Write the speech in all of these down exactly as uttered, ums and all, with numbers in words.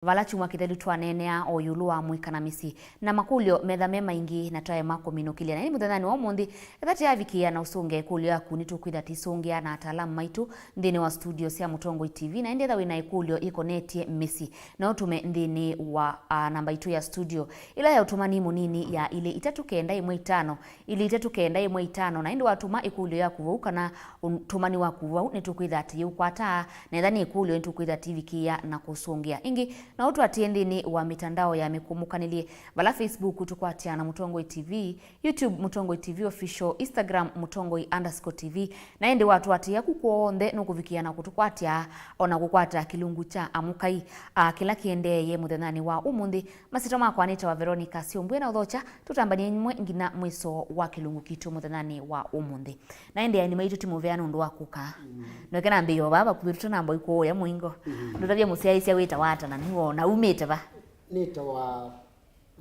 Vala kyumwa kĩthelu twaneenea o ĩũlũ wa mũika na mĩsyĩ, na makũlyo metha me maingĩ na twaema kũminũkĩlya. Na ĩndĩ mũthenyanĩ wa ũmũnthĩ, etha tĩavikĩĩa na ũsũngĩa ĩkũlyo yaku, nĩtũkwĩtha tĩsũngĩa na ataalamu maitũ nthĩnĩ wa studio sya Mũtongoi T V, na ĩndĩ etha wĩ na ĩkũlyo yĩkonetye mĩsyĩ, no ũtũme nthĩnĩ wa, a, namba itũ ya studio, ĩla ya ũtũmani mũnini ya ilĩ itatũ kenda ĩmwe itano, ilĩ itatũ kenda ĩmwe itano, na ĩndĩ watũma ĩkũlyo yaku vau kana ũtũmani waku vau, nĩtũkwĩtha atĩ yĩũkwataa, na etha nĩ ĩkũlyo, nĩtũkwĩtha tĩvikĩĩa na kũsũngĩa. Ĩngĩ, no ũtũatĩe nthĩnĩ wa mĩtandao ya mĩkũmũkanĩlye, vala Facebook tũkwatĩaa na Mũtongoi T V, YouTube Mũtongoi T V Official, Instagram Mũtongoi underscore T V, na ĩndĩ watũatĩĩa ku kw'onthe nũkũvikĩĩa na kũtũkwatya, o na kũkwata kĩlungu kya Amũkai, a, kĩla kĩendeeye mũthenyanĩ wa ũmũnthĩ. Masyĩtwa makwa nĩtawa Veronica Syombwe na Ũthokya, tũtambanie ĩmwe nginya mwĩso wa kĩlungu kitũ mũthenyanĩ wa ũmũnthĩ. Na ĩndĩ aeni maitũ ti mũvea nũndũ wa kũka. Mm. Noke nambĩĩe o vaa vakuvĩ tũtanamba ũikũũya mũingo. Mm. Ndũtavye mũsyaĩĩsya wĩtawa ata na nũũ na umĩte va? Nĩtawa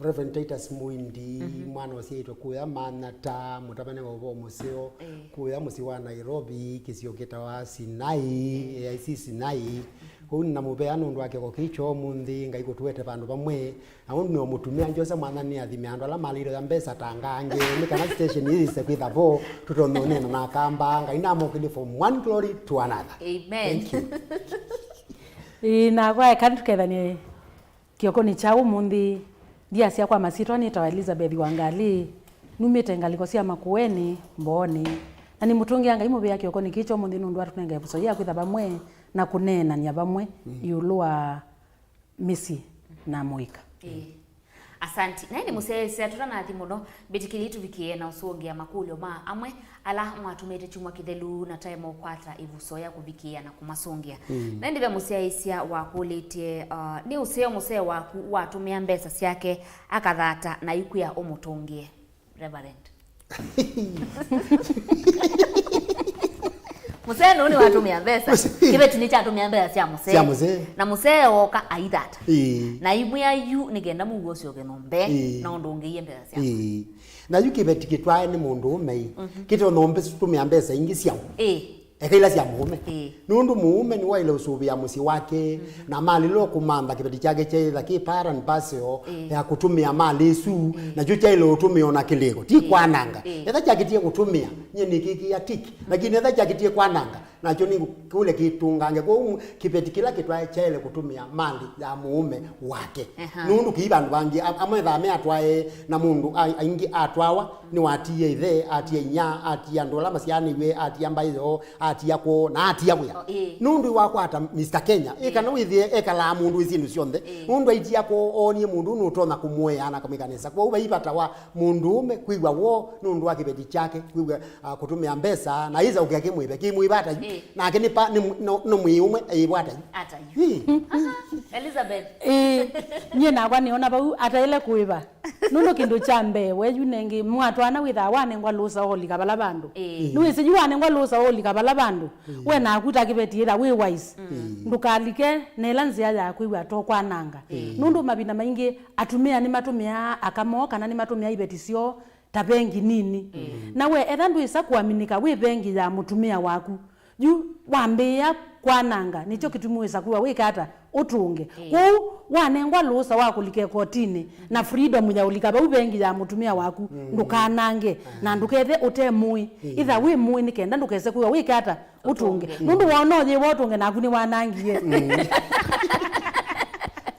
Reverend Titus Muindi, mhm, mwana ũsyaĩtwe kũya Manyata, mũtavane wa ũvoo mũseo, ĩĩ, kũya mũsyĩ wa Nairobi, kĩsio kĩtawa Sinai, ĩĩ, A I C Sinai. Kũu nĩ na mũvea nũndũ wa kĩko kĩu kya ũmũnthĩ, Ngai kũtũete vandũ vamwe. Na ũndũ nĩ o mũtumĩa Jose mwathani athime andũ ala malĩte ya mbesa ta ngange, nĩ kana station ĩĩ yĩse kwĩtha vo, tũtonye ũneena na akamba, Ngai namokĩlye from one glory to another. Amen. Thank you. Ĩĩ, nakwa eka tũkethanie kĩokonĩ kya ũmũnthĩ. Ndiasya kwa masyĩtwa nĩtawa Elizabeth Wangalĩ, numĩte ngalĩko sya Makueni, Mbooni. Na nĩmũtũngĩa Ngai mũvea kĩokonĩ kĩĩ kya ũmũnthĩ nũndũ wa tũnenge ĩvuso ya kwĩtha vamwe na kũneenany'a vamwe, mm, ĩũlũ wa mĩsyĩ na mũika. Ĩĩ. Asanti. Na ĩndĩ mũsyaĩĩsya tũtanathi mũno, mbĩtĩkĩlye tũvikĩe na ũsũngĩa makũlyo ma amwe ala mwatũmĩte kyumwa kĩthelu na twaema ũkwata ĩvuso ya kũvikĩĩa na kũmasũngĩa. Mm. Na ĩndĩ ve mũsyaĩĩsya wakũlĩtye, uh, nĩ ũseo mũsee waku watũmĩa mbesa syake akathata na ikwĩa ũmũtũngĩe. Reverend. Mũsee nũũ nĩwatũmĩa mbesa. Kĩveti nĩkyatũmĩa mbesa sya mũsee. Sya mũsee. Na mũsee ooka aithata. Ĩĩ. Na imwĩa yu nĩ kenda mũuo ũsyoke nyũmba. Ĩĩ. Na ũndũngĩie mbesa syaku. Ĩĩ. Na yu kĩveti kĩtwae nĩ mũndũũme ĩ. Mhm. Kĩtonya ũmbe tũmĩa mbesa ingĩ syaũ. Ĩĩ. Eka ila sya mũũme. Ĩĩ. Nũndũ mũũme nĩwaĩle ũsũvĩa mũsyĩ wake, mhm, na malĩlwe kũmantha kĩveti kyake kyaĩtha kĩ part and parcel, ĩĩ, ya kũtũmĩa malĩ ĩsu, ĩĩ, nakyo kyaĩle ũtũmĩo na kĩlĩko, ti, ĩĩ, kwananga. Ĩĩ. Etha kyakĩtie kũtũmĩa, nyie nĩkĩkĩa tick. Lakini etha kyakĩtie kwananga, nakyo nĩ kũlya kĩtũngange. Kwoou kĩveti kĩla kĩtwae kyaĩle kũtũmĩa malĩ ya mũũme wake. Aha. Nũndũ kĩi vandũ vangĩ, am-, amwe thaa me atwae na mũndũ a-, aingĩ atwawa, nĩwatie ĩthe, atia inya, atia andũ ala masyaanĩw'e, atia mbaĩ yoo, atia kwoo, na atia wĩa. Oh, ĩĩ. Nũndũ wakwata Mister Kenya, ĩ, ĩĩ, kana wĩthĩe ekalaa mũndũ ĩ syĩndũ syonthe. Ĩĩ. Nũndũ aitia kwoo, oonie mũndũ ũũ nũtonya kũmũea na kũmwĩka nesa. Kwoou vai vata wa mũndũũme kwĩw'a woo nũndũ wa kĩveti kyake, kwĩw'a, ah, kũtũmĩa mbesa, na ĩsa ũkĩa kĩmwĩve, kĩmwĩva ata yu? Ĩĩ. Nake nĩ pa, nĩ, no, no mwĩĩ ũmwe, ĩĩvwa ata yu? Ata yu? Ĩĩ. Aha. Elizabeth. Ĩĩ, nyie nakwa nĩona vau ataĩle kũĩva. Nũndũ kĩndũ kya mbee, we yu nengĩ, mwatwaana wĩthaa wanengwa lũsa ũlika vala vandũ. Ĩĩ. Nĩwĩsĩ yu wanengwa lũsa ũlika vala vandũ, ĩĩ, we naku ta kĩveti ĩtha wĩ wise. Mm. Ĩĩ. Ndũkalike na ĩla nzĩa ya kwĩw'a to kwananga. Ĩĩ. Nũndũ mavinda maingĩ atumĩa nĩmatũmĩaa aka moo kana nĩmatũmĩaa iveti syoo ta vengi nini. Mm. Na we etha ndwĩsa kũaminĩka wĩ vengi ya mũtumĩa waku, yu wambĩĩa kwananga, nĩkyo kĩtumi wĩsa kwĩw'a wĩke ata? Ũtũnge. Ĩĩ. Kwoou wanengwa lũsa wa kũlika ĩkotinĩ na freedom ya ũlika vau vengi ya mũtumĩa waku, mm, ndũkanange, na ndũkethe ũte mũĩ. Ĩĩ. Ĩtha wĩ mũĩ nĩ kenda ndũkese kwĩw'a wĩke ata? Ũtũnge. Ũtũnge. Nũndũ wona ũyĩwa ũtũnge naku nĩwanangie. Mm.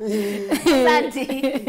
Asante.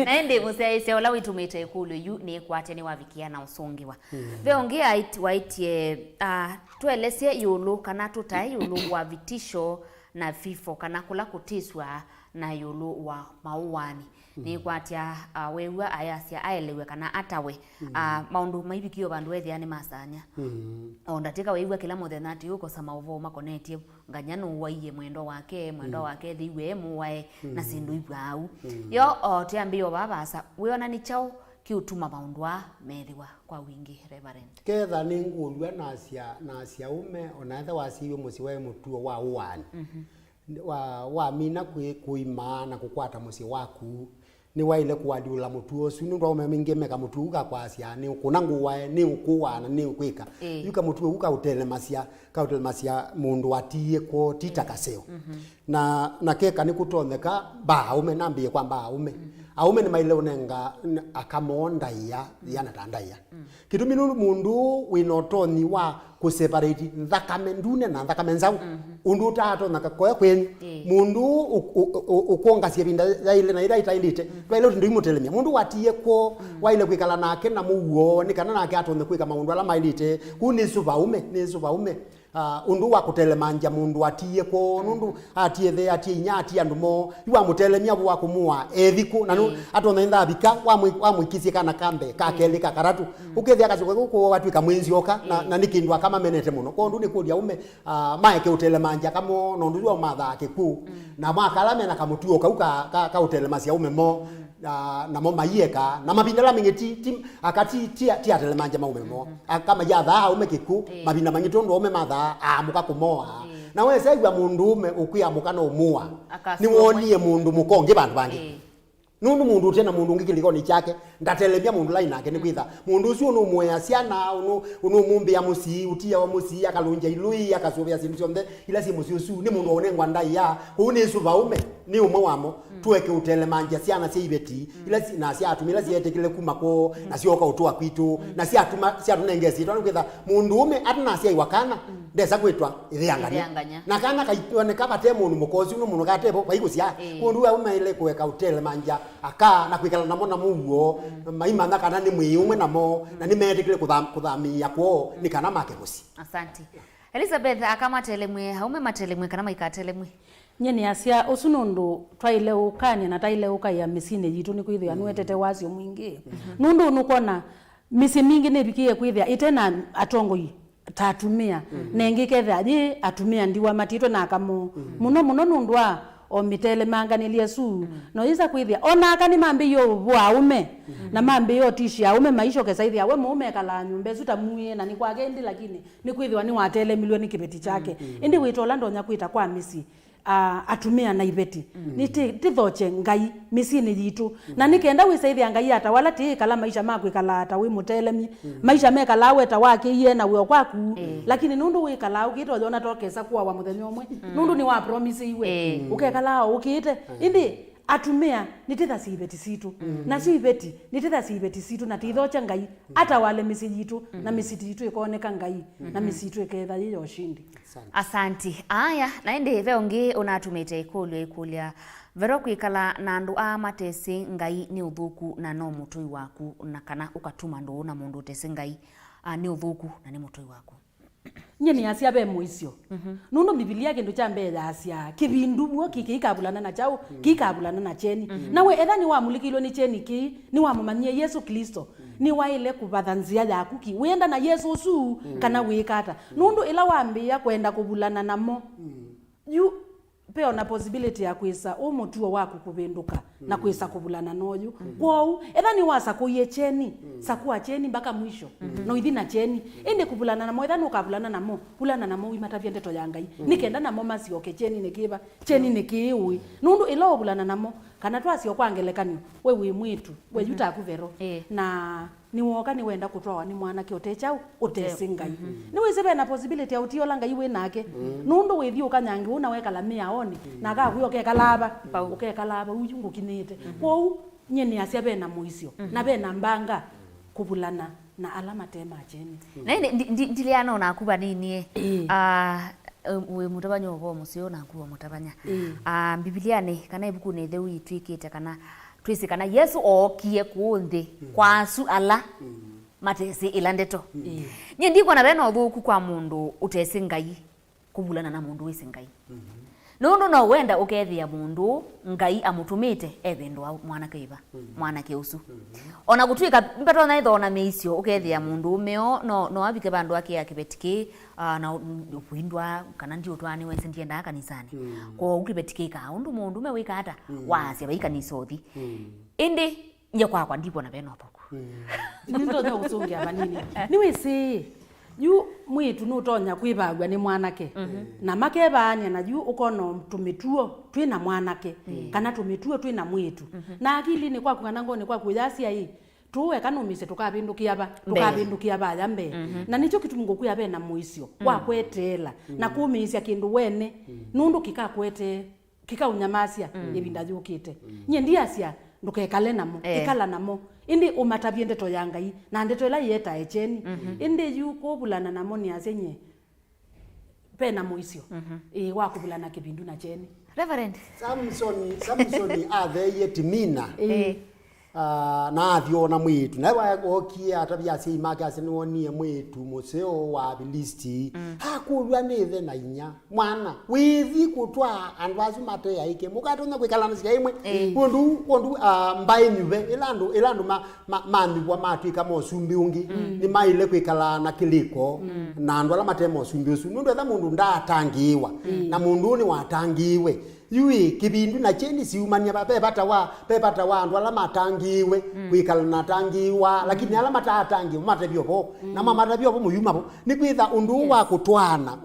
Na ĩndĩ mũsyaĩĩsya ũla wĩtũmĩte ĩkũlyo yu nĩkwate nĩwavikĩa na ũsũngĩwa. Mm. Ve ũngĩ ait-, waĩtye, ah, tũelesye ĩũlũ kana tũtae ĩũlũ wa vitisho na vifo kana kũla kũtĩsw'a na ĩũlũ wa maũaani. Mm. Nĩkwatya, ah, wew'a ayasya aelewe kana atawe, mm, ah, maũndũ maivikie o vandũ wethĩa nĩ masanya. Mm. O ndatĩka wew'a kĩla mũthenya atĩ ũkosa maũvoo makonetye nganya nũwaie mwendwa wake, mwendwa, mm, wake ethĩiwe e mũwae, na, mm, syĩndũ ivw'au. Mm. Yo, o, twĩambĩĩa o vaa vaasa, wĩona nĩ kyaũ kĩũtuma maũndũ aa methĩwa kwa wingĩ, Reverend? Ketha nĩngũlw'a nasya, nasya ũme, o na etha wasyaiwe mũsyĩ waĩ mũtuo wa ũaani. Mhm. Wa, wamina kwĩ, kũima na kũkwata mũsyĩ waku, Nĩwaĩle kũalyũla mũtuo ũsu, nũndũ aũme maingĩ meka mũtuo ũu ka kwasya, nĩ ũkũna ngũae, nĩ ũkũaa, na nĩ ũkwĩka. Ĩĩ. Yu kamũtuo ũu kaũtelemasya, kaũtelemasya mũndũ atiie kwoo, ti ta kaseo. Mhm. Na, na keka nĩkũtonyeka mbaa aũme, nambĩĩe kwa mbaa aũme. Mhm. Aũme nĩmaĩle ũnenga n-, aka moo ndaĩa, mm, yĩana ta ndaĩa. Mm. Kĩtumi nũndũ mũndũ wĩ na ũtonyi wa kũseparate nthakame ndune na nthakame nzaũ. Mhm. Ũndũ ũtaatonya kakoya kwenyu. Ĩĩ. Mũndũ ũ-, ũ-, ũ-, ũkwongasya ĩvinda yaĩle na ĩla ĩtaĩlĩte, mm, ndwaĩle ũtinda ũimũtelemya. Mũndũ watiie kwoo, mm, waĩle kwĩkala nake na mũuo, nĩ kana nake atonye kwĩka maũndũ ala maĩlĩte. Kũu nĩ sũva aũme, nĩ sũva aũme. Ah, ũndũ wa kũtelemangya mũndũ atiie kwoo, mm, nũndũ atie the, atie inya, atie andũ moo, yu wamũtelemya wa kũmũa ethi kũ, na nũ-, mm, atonya ĩndavika, wamwĩ-, wamwĩkisye kana ka mbee, ka, mm, kelĩ, ka katatũ. Mm. Ũkethĩa kasũka kũu kwoo watwĩka mwĩnzyoka, na, mm, na nĩ kĩndũ akamamenete mũno. Kwondũ nĩ kũlya aũme, ah, maeke ũtelemangya kamo, nondũ yu mathaa kĩkw'ũ. Mm. Na makala mena kamũtuo kau ka, ka, ka ũtelemasya aũme moo. Mm. Na, namo maieka, na mavinda ala maingĩ ti, ti, aka ti, ti, ti atelemangya maũme moo. Mhm. Aka mayathaa aũme kĩkw'ũ, ĩĩ, mavinda maingĩ tondũ aũme mathaa aamũka kũmoa. Ĩĩ. Na wesew'a mũndũũme ũkwĩamũka na ũmũa, akasũa nĩwonie mũndũ mũka ũngĩ vandũ vangĩ. Ĩĩ. Nũndũ mũndũ ũte na mũndũ ũngĩ kĩlĩkonĩ kyake, ndatelemya mũndũ ũla nake nĩkwĩtha. Mm. Mũndũ ũsu ũnũmũea syana, ũnũ-, ũnũmũmbĩa mũsyĩ, ũtiawa mũsyĩ, akalũngya ilũĩ, akasũvĩa syĩndũ syonthe ila syĩ mũsyĩ ũsu, nĩ mũndũ waũnengwa ndaĩa. Kwoou nĩ sũva aũme, nĩ ũmwe wamo. Mm. Tũeke ũtelemangya syana sya iveti, mm, ila si-, na sya atumĩa ila syeetĩkĩle kuma kwoo, mm, na syooka ũtũa kwitũ, mm, na syatuma, syatũnenge syĩtwa, nĩkwĩtha mũndũũme atanasyaĩwa kana, mm, ndesa kwĩtwa ĩthĩangany'a. Ĩthĩangany'a. Na kana kaoneka vate mũndũ mũka ũsu nĩ mũndũ katevo vai kũsyaa. Ĩĩ. Kwoou aũme maĩle kũeka ũtelemangya aka na kwĩkala namo na mũuo, mm, maimanya kana nĩ mwĩĩ ũmwe namo, na, mm, nĩmeetĩkĩle kũtham-, kũthamĩĩa kwoo nĩ kana make mũsyĩ. Asante. Elizabeth, aka matelemw'e, aũme matelemw'e kana maikatelemw'e? Nyie nĩasya, ũsu nĩ ũndũ twaĩle ũkany'a na twaĩle ũkaĩa mĩsyĩnĩ yitũ, nĩkwĩthĩwa, mm, nĩwetete wasyo mwingĩ. Mhm. Nũndũ nũkwona mĩsyĩ mingĩ nĩvikĩĩe kwĩthĩa ĩte na atongoi ta atumĩa, mhm, na ĩngĩ ĩkethĩa yĩ atumĩa ndiwa matitwe na aka moo. Mhm. Mũno mũno nũndũ wa o mĩtelemanganĩlye ĩsu, mm, no yĩsa kwĩthĩa o na aka nĩmambĩĩe ũvũa aũme, mhm, na mambĩĩe ũtishia aũme maisyoke saithĩa we mũũme ekalaa nyũmba ĩsu ta muĩe na nĩ kwake ĩndĩ, lakini nĩkwĩthĩwa nĩwatelemilwe nĩ kĩveti kyake. Mm, mm. Ĩndĩ wĩta ũla ndonya kwĩta kwa mĩsyĩ, a, atumĩa na iveti, mm, nĩ ti-, tĩthokye Ngai mĩsyĩnĩ yitũ. Mm. Na nĩ kenda wĩsaĩthĩa Ngai ata wala tĩĩkala maisha ma kwĩkalaa ta wĩ mũtelemye, mm, maisha mekalaa we ta wakĩie na wĩo kwaku, mm, lakini nũndũ wĩkalaa ũkĩte ũyona tokesa kũawa mũthenya ũmwe, mm, nũndũ nĩwapromisiwe, mm, ũkekalaa o ũkĩte. Mm. Ĩndĩ atumĩa nĩtĩthasye iveti sitũ, mm, nasyo iveti nĩtĩthasye iveti sitũ, na tĩithokya Ngai atawale mĩsyĩ yitũ, na mĩsyĩ yitũ ĩkooneka Ngai, na mĩsyĩ yitũ ĩkeetha yĩ ya ũshindi. Asante. Asante. Aya, na ĩndĩ ve ũngĩ ũnatũmĩte ĩkũlyo ĩkũlya, vero kwĩkala na andũ aa matesĩ Ngai nĩ ũthũku na no mũtũi waku, na kana ũkatuma ndũũ na mũndũ ũtesĩ Ngai, a, nĩ ũthũku na nĩ mũtũi waku? Nyie nĩasya ve mũisyo. Mhm. Nũndũ Mbivilia kĩndũ kya mbee yaasya, kĩvindu w'o kĩ kĩikavulana na kyaũ, mm, kĩikavulana na kyeni. Mhm. Na we etha nĩwamũlĩkĩlwe nĩ kyeni kĩĩ, nĩwamũmanyie Yesũ Klĩsto, mm, nĩwaĩle kũvatha nzĩa yaku ki. Wĩenda na Yesũ ũsu, mm, kana wĩka ata? Mm. Nũndũ ĩla wambĩĩa kwenda kũvulana namo, mm, yu ve o na possibility ya kwĩsa ũ mũtuo waku kũvĩndũka na, mm, kwĩsa kũvulana na ũyũ. Mm. Kwoou, etha nĩwasakũie kyeni, mm, sakũa kyeni mpaka mwisho, mm, na ũithi na kyeni. Mm. Ĩndĩ kũvulana namo, etha nũkavulana namo, vulana namo ũimatavya ndeto ya Ngai. Mm. Nĩ kenda namo masyoke kyeninĩ kĩva, kyeninĩ kĩĩ ũĩ. Nũndũ ĩla ũvulana namo, kana twasyo kwa ngelekany'o, we wĩ mwĩĩtu, we, mhm, yu taku Vero. Ĩĩ. Na nĩwooka nĩwenda kũtwawa nĩ mwanake ũte kyaũ, ũtesĩ Ngai. Mhm. Nĩwĩsĩ ve na possibility ya ũtiola Ngai wĩ nake. Mm. Nũndũ wĩthi ũkanyange ũu na wekala mĩaonĩ, mm, na akakwĩa ũkekala ava, vau, ũkekala ava, ũyu ngũkinyĩte. Mhm. Kwoou, nyie nĩasya ve na mũisyo, mhm, na ve na mbanga kũvulana na ala mate ma kyeni. Na ĩndĩ ndi-, ndi-, ndilea no naku vanini, eh. Ĩĩ. Ah, wĩ mũtavany'a ũvoo mũseo naku o mũtavany'a. Ĩĩ. Ah, Mbivilianĩ kana ĩvukunĩ ĩtheu itwĩkĩte kana twĩsĩ kana Yesũ ookie kũũ nthĩ, mm, kwa asu ala, mm, matesĩ ĩla ndeto. Mm. Ĩĩ. Nyie ndikwona ve na ũthũku kwa mũndũ ũtesĩ Ngai kũvulana na mũndũ wĩsĩ Ngai. Mm-hmm. Nũndũ no wenda ũkethĩa mũndũ Ngai amũtũmĩte evĩndũa mwanake ĩva, mm, mwanake ũsu. Mm-hmm. O na kũtw'ĩka mbatonya ĩthoo na mĩisyo, ũkethĩa mũndũ ũmeo no, no avike vandũ akĩa kĩveti kĩĩ, ah, na ũ-, ũkwindwa, kana ndiũtwaanĩwe, nĩsĩ ndiendaa kanisanĩ. Mm. Kwoou kĩveti kĩkaa ũndũ mũndũme wĩka ata, mm, waasya vai kanisa ũthi. Mm. Ĩndĩ nyie kwakwa ndikwona ve na ũthũku. Mm. Nĩndonya kũsũngĩa vanini. Nĩwĩsĩ, Yu mwĩĩtu nũtonya kwĩvaaw'a nĩ mwanake, na makevaany'a na yu ũkona tũmĩtuo twĩ na mwanake, kana tũmĩtuo twĩ na mwĩĩtu. Na akilinĩ kwaku kana ngoonĩ kwaku ũyasya ĩ, tũũ eka nũmĩĩsye tũkavĩndũkĩa va, mbee, tũkavĩndũkĩa vaya mbee. Na nĩkyo kĩtumi ngũkwĩa ve na mũisyo wa kweteela na kũmĩĩsya kĩndũ wene, nũndũ kĩkakwetee, kĩkaũnyamasya ĩvinda yũkĩte. Nyie ndiasya ndũkekale namo, eh, ĩkala namo, ĩndĩ ũmatavye ndeto ya Ngai na ndeto ĩla ĩetae kyeni. Ĩndĩ yu kũvulana namo nĩasya nyie ve na mũisyo, ĩĩ, wa kũvulana kĩvindu na kyeni. Reverend. Samsoni, Samsoni atheeie Timina. Ĩĩ. Ah, na athi oona mwĩĩtu. Nawe wa-, wookie atavya asyai make asya nĩwoonie mwĩĩtu mũseo wa Avilisiti. Akũlw'a nĩ ĩthe na inyia, "Mwana, wĩthi kũtwaa andũ asu mate aĩke? Mũkatonya kwĩkala na syai imwe?" Ĩĩ. Kwondũ, kwondũ, ah, mbaĩ nyuve, ĩla andũ, ĩla andũ ma-, ma-, manyuvwa matw'ĩka mosumbĩ ũngĩ, nĩmaĩle kwĩkala na kĩlĩko na andũ ala mate mosumbĩ ũsu. Nũndũ etha mũndũ ndaatangĩĩwa, na mũndũ ũũ nĩwatangĩĩwe, yu ĩ, kĩvindu na kyeni siumany'a va? Ve vata wa, ve vata wa andũ ala matangĩĩwe kwĩkala na atangĩĩwa, lakini ala mataatangĩĩwa matavye vo, na mamatavya vo mũyuma vo. Nĩkwĩtha ũndũ ũũ wa kũtwaana,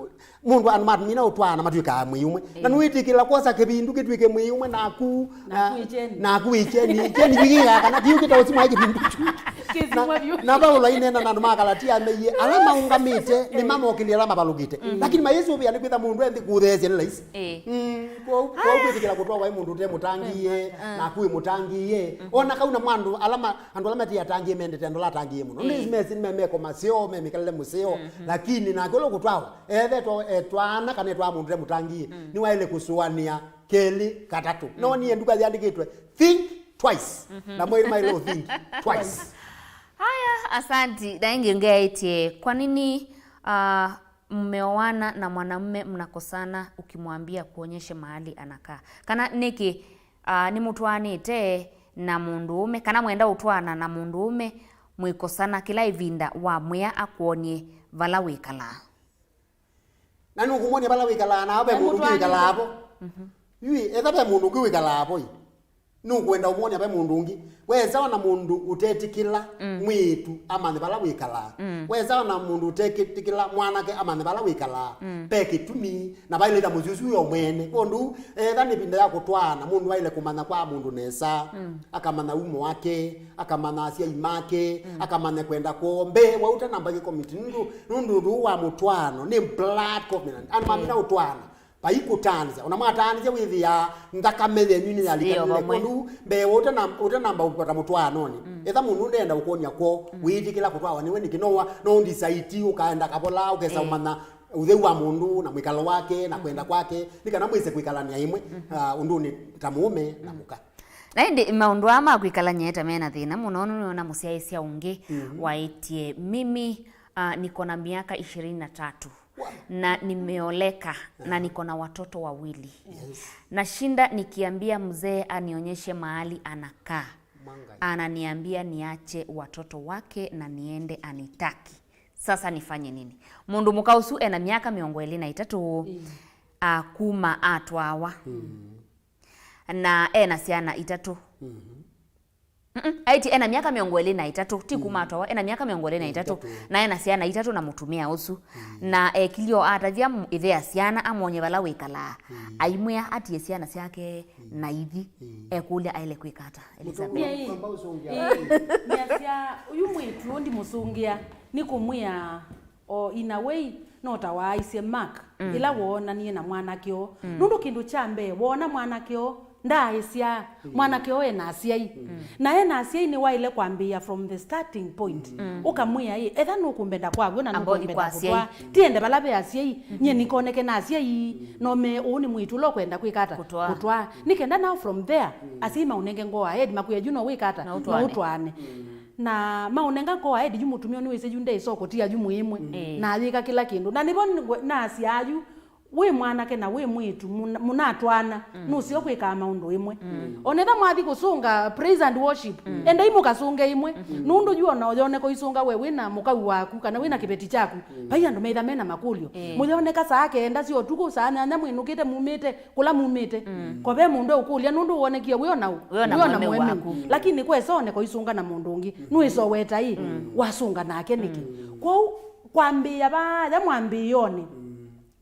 mũndũ andũ mamina ũtwaana matw'ĩkaa mwĩĩ ũmwe. Na nĩwĩtĩkĩla kwosa kĩvindu kĩtw'ĩke mwĩĩ ũmwe naku, naku ĩ kyeni. Naku ĩ kyeni, kyeni vikĩkaa kana kĩu kĩtaũsimwae kĩvindu kyu. Na, na Vaulo aineena na andũ ma Kalatia ameie, ala maũngamĩte nĩmamokĩlya ala mavalũkĩte. Lakini mayĩsũvĩa nĩkwĩtha mũndũ e nthĩ kũtheesya nĩ laisi. Ĩĩ. Mm, kwoou, kwoou kwĩtĩkĩla kũtwawa ĩ mũndũ ũte mũtangĩĩe, naku wĩ mũtangĩĩe. Ona kau na mwa andũ ala ma-, andũ ala mate atangĩĩe mendete andũ ala atangĩĩe mũno. Ĩĩ. Nĩ mesi me meko maseo, me mĩkalĩle mũseo. Lakini nake ũla ũkũtwawa, ethetwa etwaana kana etwaa mũndũ ũte mũtangĩĩe, nĩwaĩle kũsũanĩa kelĩ katatũ. No niĩ nduka yandĩkĩtwe, think twice. Na mwĩĩ maĩle think twice. Haya, asanti. Na ĩngĩ ngeĩtye, kwa nini, ah, mmeoana na mwanamume mnakosana ukimwambia kuonyeshe mahali anakaa? Kana nĩkĩ, ah, nĩmũtwaanĩte na mũndũũme, kana mwenda ũtwaana na mũndũũme mwĩkosana kĩla ĩvinda wamwĩa akwony'e vala wĩkalaa? Na nũkũmwony'a vala wĩkalaa, na ve mũndũ ũngĩ wĩkalaa vo. Yu ĩ, etha ve mũndũ ũngĩ wĩkalaa vo ĩ, nũkwenda ũmwony'a ve mũndũ ũngĩ? Wesa ona mũndũ ũtetĩkĩla mwĩĩtu amanye vala wĩkalaa. Wesa ona mũndũ ũtetĩkĩla mwanake amanye vala wĩkalaa. Ve kĩtumi, na vailĩta mũsyĩ ũsu wĩ o mwene. Kwondũ etha nĩ ĩvinda ya kũtwaana, mũndũ aĩle kũmanya kwa mũndũ nesa, akamanya umo wake, akamanya asyai make, akamanya kwenda kwoo mbee wa ũtanamba kĩkomiti. Nũndũ, nũndũ ũndũ ũũ wa mũtwaano nĩ blood covenant. Andũ mamina ũtwaana, vai kũtaanĩsya. Ona mwataanĩsya wĩthĩaa nthakame yenyu nĩyalikana vamwe. Kwondũ mbee wa ũtana-, ũtanamba ũkwata mũtwaanonĩ, etha mũndũ ndenda ũkwony'a kwoo, wĩtĩkĩla kũtwawa nĩwe nĩkĩ? No wa-, no ũndisaiti ũkaenda kavola, ũkesa ũmanya ũtheu wa mũndũ na mwĩkalo wake na kwenda kwake, nĩ kana mwĩse kwĩkalania ĩmwe, ah, ũndũnĩ ta mũũme na mũka. Na ĩndĩ maũndũ aa ma kwĩkalany'a ĩta mena thĩna mũno, nũnĩona mũsyaĩĩsya ũngĩ waĩtye, "Mimi, ah, niko na miaka ishirini na tatu na nimeoleka na niko na watoto wawili. Nashinda nikiambia mzee anionyeshe mahali anakaa, ananiambia niache watoto wake na niende anitaki. Sasa nifanye nini?" Mũndũ mũka ũsu ena myaka mĩongo ĩlĩ na ĩtatũ, a, kuma atwawa. Na ena syana itatũ. Mm-mm. Aĩtye ena myaka mĩongo ĩlĩ na ĩtatũ, ti kuma atwawa, ena myaka mĩongo ĩlĩ na ĩtatũ. Na ena syana itatũ na mũtumĩa ũsu. Na ekilio atavya m-, ĩthe ya syana amwony'e vala wĩkalaa. Aimwĩa atie syana syake na ithi. Ekũlya aĩle kwĩka ata, Elizabeth? Nyie ĩ, ĩ, nĩasya, ũyu mwĩĩtu ũũ ndimũsũngĩa, nĩkũmwĩa, o, in a way, no ta waaisye Mark, ĩla woonanie na mwanake ũũ. Nũndũ kĩndũ kya mbee, woona mwanake ũũ ndaaĩsya, mwanake ũũ ena asyai. Na ena asyai nĩwaĩle kwambĩĩa from the starting point. Ũkamwĩa, ĩ, etha nũkũmbenda kwa w'o na nũkũmbenda kũtwaa, tiende vala ve asyai, nyie nĩkoneke na asyai, no me ũũ nĩ mwĩĩtu ũla ũkwenda kwĩka ata? Kũtwaa. Kũtwaa. Nĩ kenda now from there, asyai maũnenge go ahead, makwĩa yu no wĩka ata? No ũtwaane. Na maũnenga go ahead, yu mũtumĩa nĩwĩsĩ yu ndeĩsa ũkũtia yu mwĩĩ ĩmwe. Na ayĩka kĩla kĩndũ. Na nĩvo ngwe-, nasyaa yu, wĩ mwanake na wĩ mwĩĩtu, mũna-, mũnatwaana, nũseo kwĩkaa maũndũ ĩmwe. Onetha mwathi kũsũnga praise and worship, endai mũkasũnge ĩmwe. Nũndũ yu ona ũyoneka ũisũnga we wĩna mũkau waku, kana wĩna kĩveti kyaku, vai andũ metha mena makũlyo. Mũyoneka saa kenda sya ũtukũ, saa nyanya mwĩnũkĩte mumĩte, kũla mumĩte. Ko ve mũndũ eũkũlya nũndũ wonekie wĩ ona ũ-, wĩ ona mwemeu waku. Lakini kwesa oneka ũisũnga na mũndũ ũngĩ, nũĩsoweta ĩ, wasũnga nake nĩkĩ? Kwoou, Kwambĩĩa vaya mwambĩĩonĩ. Mm.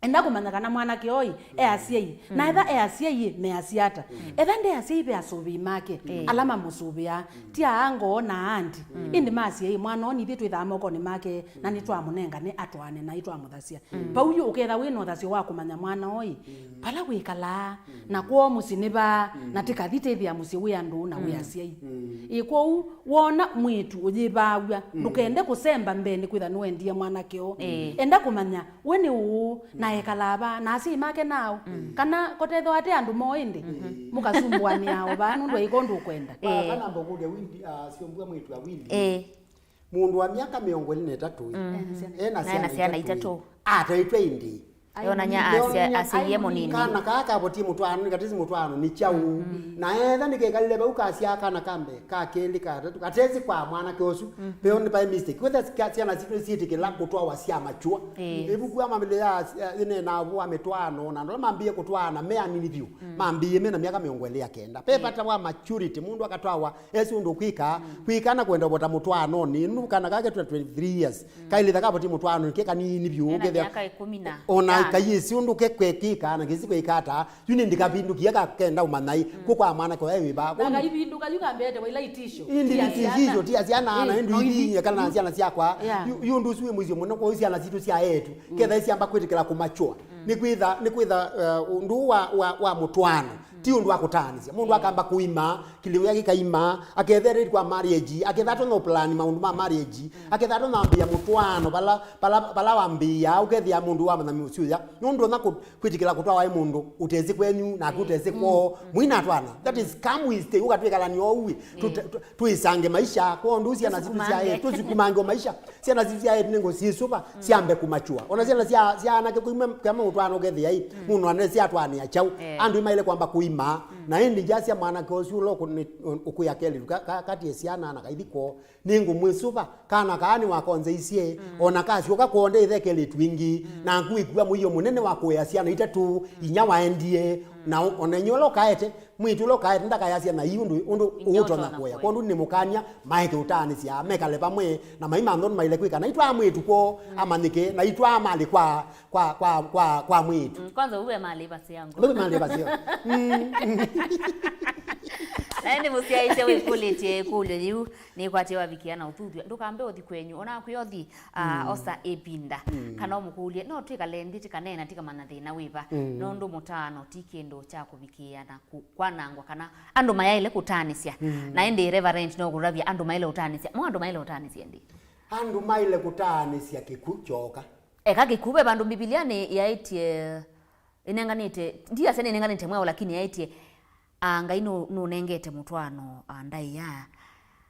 Enda kũmanya kana mwanake ũyũ e asyai. Na etha e asyai, measya ata? Etha nde asyai, ve asũvĩi make, ala mamũsũvĩaa. Ti aa ngoo na andi. Ĩndĩ ma asyai, mwana ũyũ nithyĩ twĩthaa mokonĩ make, na nĩtwamũnengane atwaane na itwamũthasya. Vau yu ũketha wĩ na ũthasyo wa kũmanya mwana ũyũ, vala wĩkalaa, na kwoo mũsyĩ nĩ vaa, na tĩkathi tĩthĩa mũsyĩ wĩ andũ na wĩ asyai. Ĩ kwoou, wona mwĩĩtu ũyĩvaaw'a, ndũkende kũsemba mbee nĩkwĩtha nĩwendie mwanake ũũ. Enda kũmanya we nĩ ũũ, na ekalaa va, na asyai make naaũ. Kana kotethwa ate andũ moo ĩndĩ, mũkasumbũanĩa o vaa nũndũ aiko ndũkwenda. Ĩĩ. Kana mbũkũlya Windi, ah, syombua mwĩĩtu wa Windi. Ĩĩ. Mũndũ wa myaka mĩongo ĩlĩ na ĩtatũ ĩ, ena syana itatũ ĩ, ataĩtwe ĩndĩ. Yonany'a asya-, asyaie mũnini. Kana kaa kavotie mũtwaano, nĩ katesi mũtwaano nĩ kyaũ? Na etha nĩkekalile vau kasyaa kana ka mbee, ka kelĩ, ka katatũ, katesi kwa mwanake ũsu, veo nĩ vai mistake. Wetha syana sitũ syĩtĩkĩla kũtwawa sya mature. Ĩvuku ya mamĩlĩ ya, ya, ĩneenaa ũvoo wa mĩtwaano, na andũ ala mambĩĩe kũtwaana me anini vyũ, mambĩĩe mena myaka mĩongo ĩlĩ ya kenda. Ve vata wa maturity, mũndũ akatwawa esi ũndũ kwĩka, kwĩka na kwenda ũvota mũtwaanonĩ, nũndũ kana kake twenty-three years, kailĩtha kavoti mũtwaanonĩ ke kanini vyũ, kena ũkethĩa myaka ĩkũmi na ona ĩtano. Kayĩsi ũndũ ke kwekĩka na kĩsi kwĩka ata, yu nĩ ndikavindũkie kakenda ũmanya ĩ, kũkwa mwanake ũya wĩva. Na kaivindũka yu kambete waila itisho. Indi itisho, tia syana na indi ithinyie kana syana syakwa. Yeah. Yu, yu ũndũ ũsu wĩ mũisyo mũno, kwa syana sitũ sya etu, ketha isyamba kwĩtĩkĩla kũmachua. Nĩ kwĩtha, nĩ kwĩtha, uh, ũndũ wa, wa, wa mũtwaano. Ti ũndũ wa kũtaanĩsya. Mũndũ akamba kũima, kĩlĩu gĩake kĩkaima, akethĩa ready kwa marriage, akethĩa atonya plan maũndũ ma marriage, akethĩa atonya ambĩĩa mũtwaano vala, vala, vala wambĩĩa, ũkethĩa mũndũ wamanya mũsyĩ ũya. Nũndũ ona kũ-, kwĩtĩkĩla kũtwawa ĩ mũndũ ũtesĩ kwenyu, naku ũtesĩ kwoo, mũinatwana. That is come we stay, ũkatwĩkalania ũu ĩ. Tũ-, tũ-, tũisange maisha, kwa ũndũ syana sitũ sya ĩ, tũsukumange o maisha. Syana sitũ sya ĩ, nĩ ngũ syĩsũva, syambe kũmachua. Ona syana sya, sya anake kũima kama ũtwana ũkethĩa ĩ, mũndũ anene syatwanĩa kyaũ. Eh. Andũ imaile kwamba kũima. Na ĩndĩ ngyasya mwanake ũsu ũla ũkũ-, nĩ-, ũkwĩa kelĩtu ka, ka, katie syana na kaithi kwoo, nĩ ngũmwĩsũva, kana kaa nĩ wakonzeisye, ona kasyoka kwoo ndeĩthe kelĩtu ĩngĩ, naku wĩkua mũio mũnene wa kũea syana itatũ, inya waendie, na o-, ona inyia ũla ũkaete, mwĩĩtu ũla ũkaete ndakayasya na ii ũndũ, ũndũ ũtonya kũea. Kwondũ nĩ mũkany'a, maeke ũtaanĩsya, mekale vamwe, na maima nthondu maile kwĩka. Na itwaa mwĩĩtu kwoo, amanyĩke, na itwaa malĩ kwa, kwa, kwa, kwa, kwa mwĩĩtu. Mm, kwanza uwe malĩ vasi yangu. Uwe malĩ vasi yangu. Mm. Na ĩndĩ mũsyaĩĩsya wĩkũlĩtye ĩkũlyo yĩu, nĩkwatie wavikĩa na ũthuthw'a. Ndũkambe ũthi kwenyu, ona kwĩ ũthi, ah, osa ĩvinda. Kana ũmũkũlye, no twĩkale nthĩ tĩkaneena tĩkamanya thĩna wĩva. Nũndũ mũtaano ti kĩndũ kya kũvikĩĩa na kũ-, kwanangwa kana andũ mayaĩle kũtaanĩsya. Na ĩndĩ Reverend no kũtavya andũ maĩle ũtaanĩsya. Mo andũ maĩle ũtaanĩsya ĩndĩ? Andũ maĩle kũtaanĩsya kĩkw'ũ kyoka. Eka kĩkw'ũ, ve vandũ Mbivilianĩ yaĩtye, ĩnenganĩte, ndiasya nĩnenganĩte mwaũ, lakini yaĩtye, ah, Ngai nũ-, nũnengete mũtwaano, ah, ndaĩa,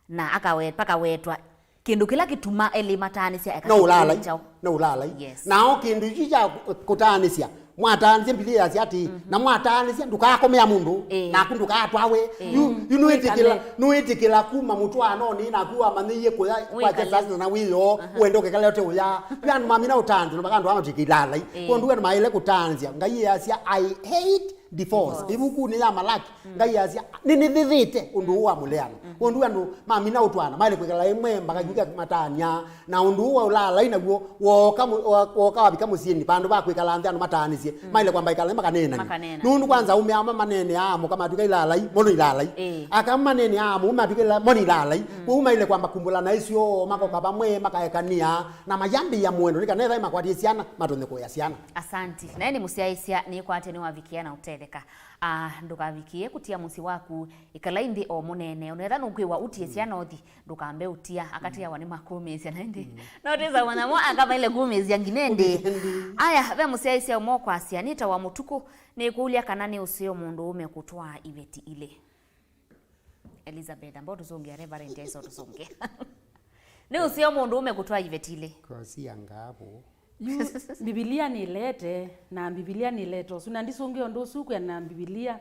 na akawe-, pakawetwa kĩndũ kĩla kĩtuma elĩ mataanĩsya eka no ũlalai, kyaũ. No ũlalai. Yes. Nao kĩndũ isu kya kũtaanĩsya, mwataanĩsya, Mbivilia yasya atĩ, na mwataanĩsya, ndũkakomea mũndũ, ĩĩ, naku ndũkatwawe. Ĩĩ. Yu, yu nũĩtĩkĩla, wĩkale, nũĩtĩkĩla kuma mũtwaanonĩ, naku wamanyĩie kũya kwa wĩkale. Kya sasa na wĩoo, aha, wende ũkekale ũte ũya. Yu andũ mamina ũtaanĩsya, na makandũ ama twĩkĩlalai. Ĩĩ. Kwondũ andũ maĩle kũtaanĩsya. Ngai yasya, "I hate divorce." Divorce. Ĩvukunĩ ya Malaki, Ngai asya, "Nĩnĩthĩthĩte ũndũ ũũ wa mũleano." Kwondũ andũ mamina ũtwaana, maĩle kwĩkala ĩmwe, mbaka yu matanya, na ũndũ ũũ wa ũlaalai naw'o, wooka mũ-, wa-, wooka wavika mũsyĩnĩ, vandũ va kwĩkala nthĩ andũ mataanĩsye, maĩle kwamba ĩkala makaneenany'a. Makaneenany'a. Nũndũ kwanza aũme ama maneeneaa mũka matw'ĩka ilaalai, mo nĩ ilaalai. Ĩĩ. Aka maneeneaa mũũme matw'ĩka ila-, mo nĩ ilaalai. Kwoou maĩle kwamba kumbũlana ĩsyo, makoka vamwe, makaekanĩa, na mayambĩĩa mũendo, nĩ kana ethai makwatie syana, matonye kũea syana. Asanti. Naye nĩ mũsyaĩĩsya, nĩkwatya nĩwavikĩa na ũtetheka. Ah, ndũkavikĩe kũtia mũsyĩ waku, ĩkalai nthĩ o mũneene. Onetha nũkwĩwa ũtie syana ũthi, ndũkambe ũtia, akatiawa nĩ makũmĩĩsya na ĩndĩ. No twĩsa manyamo akamaile kũmĩĩsya nginya ĩndĩ. Aya, ve mũsyaĩĩsya ũmwe ũkwasya, nĩtawa Mũtukũ, nĩkũlya kana nĩ ũseo mũndũũme kũtwaa iveti ilĩ. Elizabeth, ambao tũsũngĩa Reverend Jaiso tũsũngĩa. Nĩ ũseo mũndũũme kũtwaa iveti ilĩ. Kosia ngavo. Yu, Mbivilia nĩleete, na Mbivilia nĩleete ũsu, na ndisũngĩa ũndũ ũsu kwĩa na Mbivilia.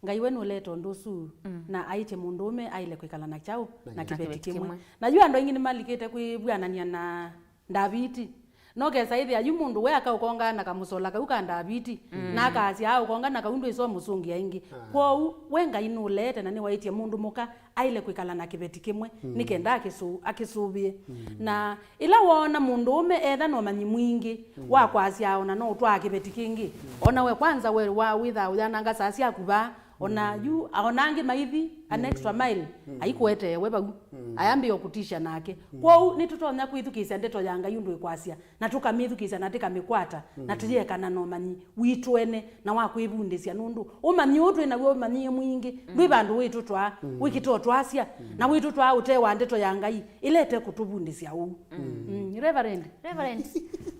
Ngai we nũleete ũndũ ũsu, na aĩtye mũndũũme aĩle kwĩkala na kyaũ? Na kĩveti kĩmwe. Na yu andũ aingĩ nĩmalikĩte kwĩvw'anany'a na Ndaviti. No kesa ĩthĩa yu mũndũ we akaũkongaa na kamũsola kau ka Ndaviti, mm, na akaasya aũkonga na kau ndwĩsa ũmũsũngĩa ĩngĩ. Ah. Kwoou, we Ngai nũleete na nĩwaĩtye mũndũ mũka aĩle kwĩkala na kĩveti kĩmwe, mm, nĩ kenda akĩsũ-, akĩsũvĩe. Mm. Na ĩla woona mũndũũme etha na ũmanyi mwingĩ, mm, wa kwasya o na no ũtwaa kĩveti kĩngĩ, mm, o na we kwanza we wa wĩthaa ũyananga saa syaku vaa, o na, mm, yu, o na angĩ maithi an, mm, extra mile, mm, aikũetee we vau, mm, ayambĩĩa ũkũtisha nake. Mm. Kwoou nĩtũtonya kwĩthukĩĩsya ndeto ya Ngai ũndũ ĩkwasya, na tũkamĩthukĩĩsya na tũkamĩkwata, na, mm, tũyekana na ũmanyi witũ ene na wa kwĩvundĩsya, nũndũ ũmanyi ũũ twĩ naw'o, ũmanyi mwingĩ, mm, ndwĩ vandũ wĩtũtwaa, mm, wĩkĩte ũtwasya, mm, na wĩtũtwaa ũtee wa ndeto ya Ngai ĩla ĩtekũtũvundĩsya ũu. Mm. Mm, Reverend. Reverend,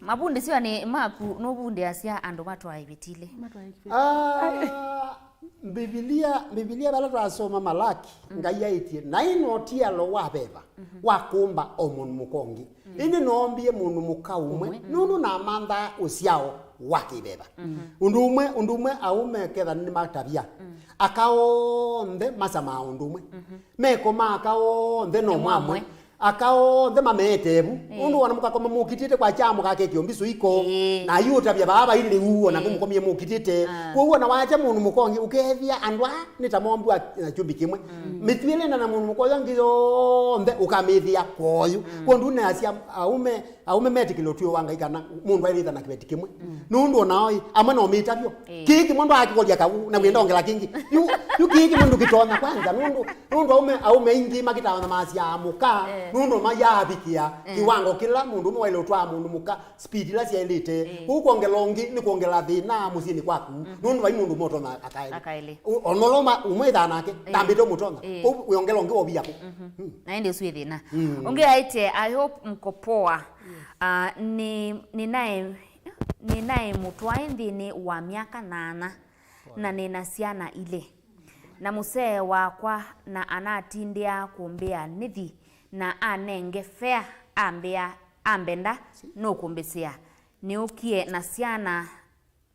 mavundĩsyo nĩ maku, nũvundĩasya andũ matwae ĩveti ilĩ? Matwae ĩveti. Ah, Mbivilia, Mbivilia vala twasoma Malaki, mm, Ngai aĩtye, "Naĩ no tialo wa veva, mhm, wa kũmba o mũndũ mũka ũngĩ. Mm. Ĩndĩ noombie mũndũ mũka ũmwe, ũmwe, nũndũ namanthaa ũsyao wa kĩveva." Mhm. Ũndũ ũmwe, ũndũ ũmwe aũme ketha nĩmatavya. Mm. Aka onthe masamaa ũndũ ũmwe. Mhm. Mekoma aka onthe no mwamwe. Aka onthe mameete vu. Ĩĩ. Ũndũ ona mũkakoma mũkitĩte kwa kyaa mũkakekĩa ũmbisũ iko. Ĩĩ. Na yu ũtavya vaa vai lĩu, ona, ĩĩ, kũmũkomie mũkitĩte. Ah. Kwoou ona wacha mũndũ mũka ũngĩ, ũkethĩa andũ aa nĩ ta mombwa na kyũmbi kĩmwe. Mm. Mĩtwĩlĩna na mũndũ mũka ũyũ angĩ yonthe ũkamĩthĩa kwa ũyũ. Mm. Kwondũ nĩasya aũme, aũme metĩkĩlwa ũtwĩo wa Ngai kana mũndũ aĩlĩtha na kĩveti kĩmwe. Mm. Nũndũ onao ĩ, amwe no mĩtavyo. Ĩĩ. Kĩĩ kĩmwe ndwakĩkolya kau, na wĩenda ongela kĩngĩ. Yu, yu kĩĩ kĩmwe ndũkĩtonya kwanza, nũndũ, nũndũ aũme, aũme aingĩ makĩtawa na masyaa mũka, eh, nũndũ mayaavikĩa, eh, kĩwango kĩla mũndũ ũmwe waĩle ũtwaa mũndũ mũka, speed ila syaĩlĩte. Eh. Kũu kwongela ũngĩ nĩ kwongela thĩna mũsyĩnĩ kwaku, mhm, nũndũ vai mũndũ ũmwe ũtonya aka elĩ. Aka elĩ. Ũ-, ona ũla ũma-, ũmwe ĩthaa nake, eh, ndambĩte ũmũtonya. Eh. Kũu wĩongela ũngĩ wovia kũ. Mhm. Mm. Na ĩndĩ ũsu ĩ thĩna. Mm. Ũngĩ aĩtye, "I hope mko poa." Yes. Ah, nĩ, nĩnaĩ, nĩnaĩ mũtwae nthĩnĩ wa myaka nyaanya, na nĩna syana ilĩ. Na mũsee wakwa na anatindĩa kũmbĩa nĩthi na anenge fare ambĩa, ambenda nũkũmbĩsĩa. Nĩũkie na syana,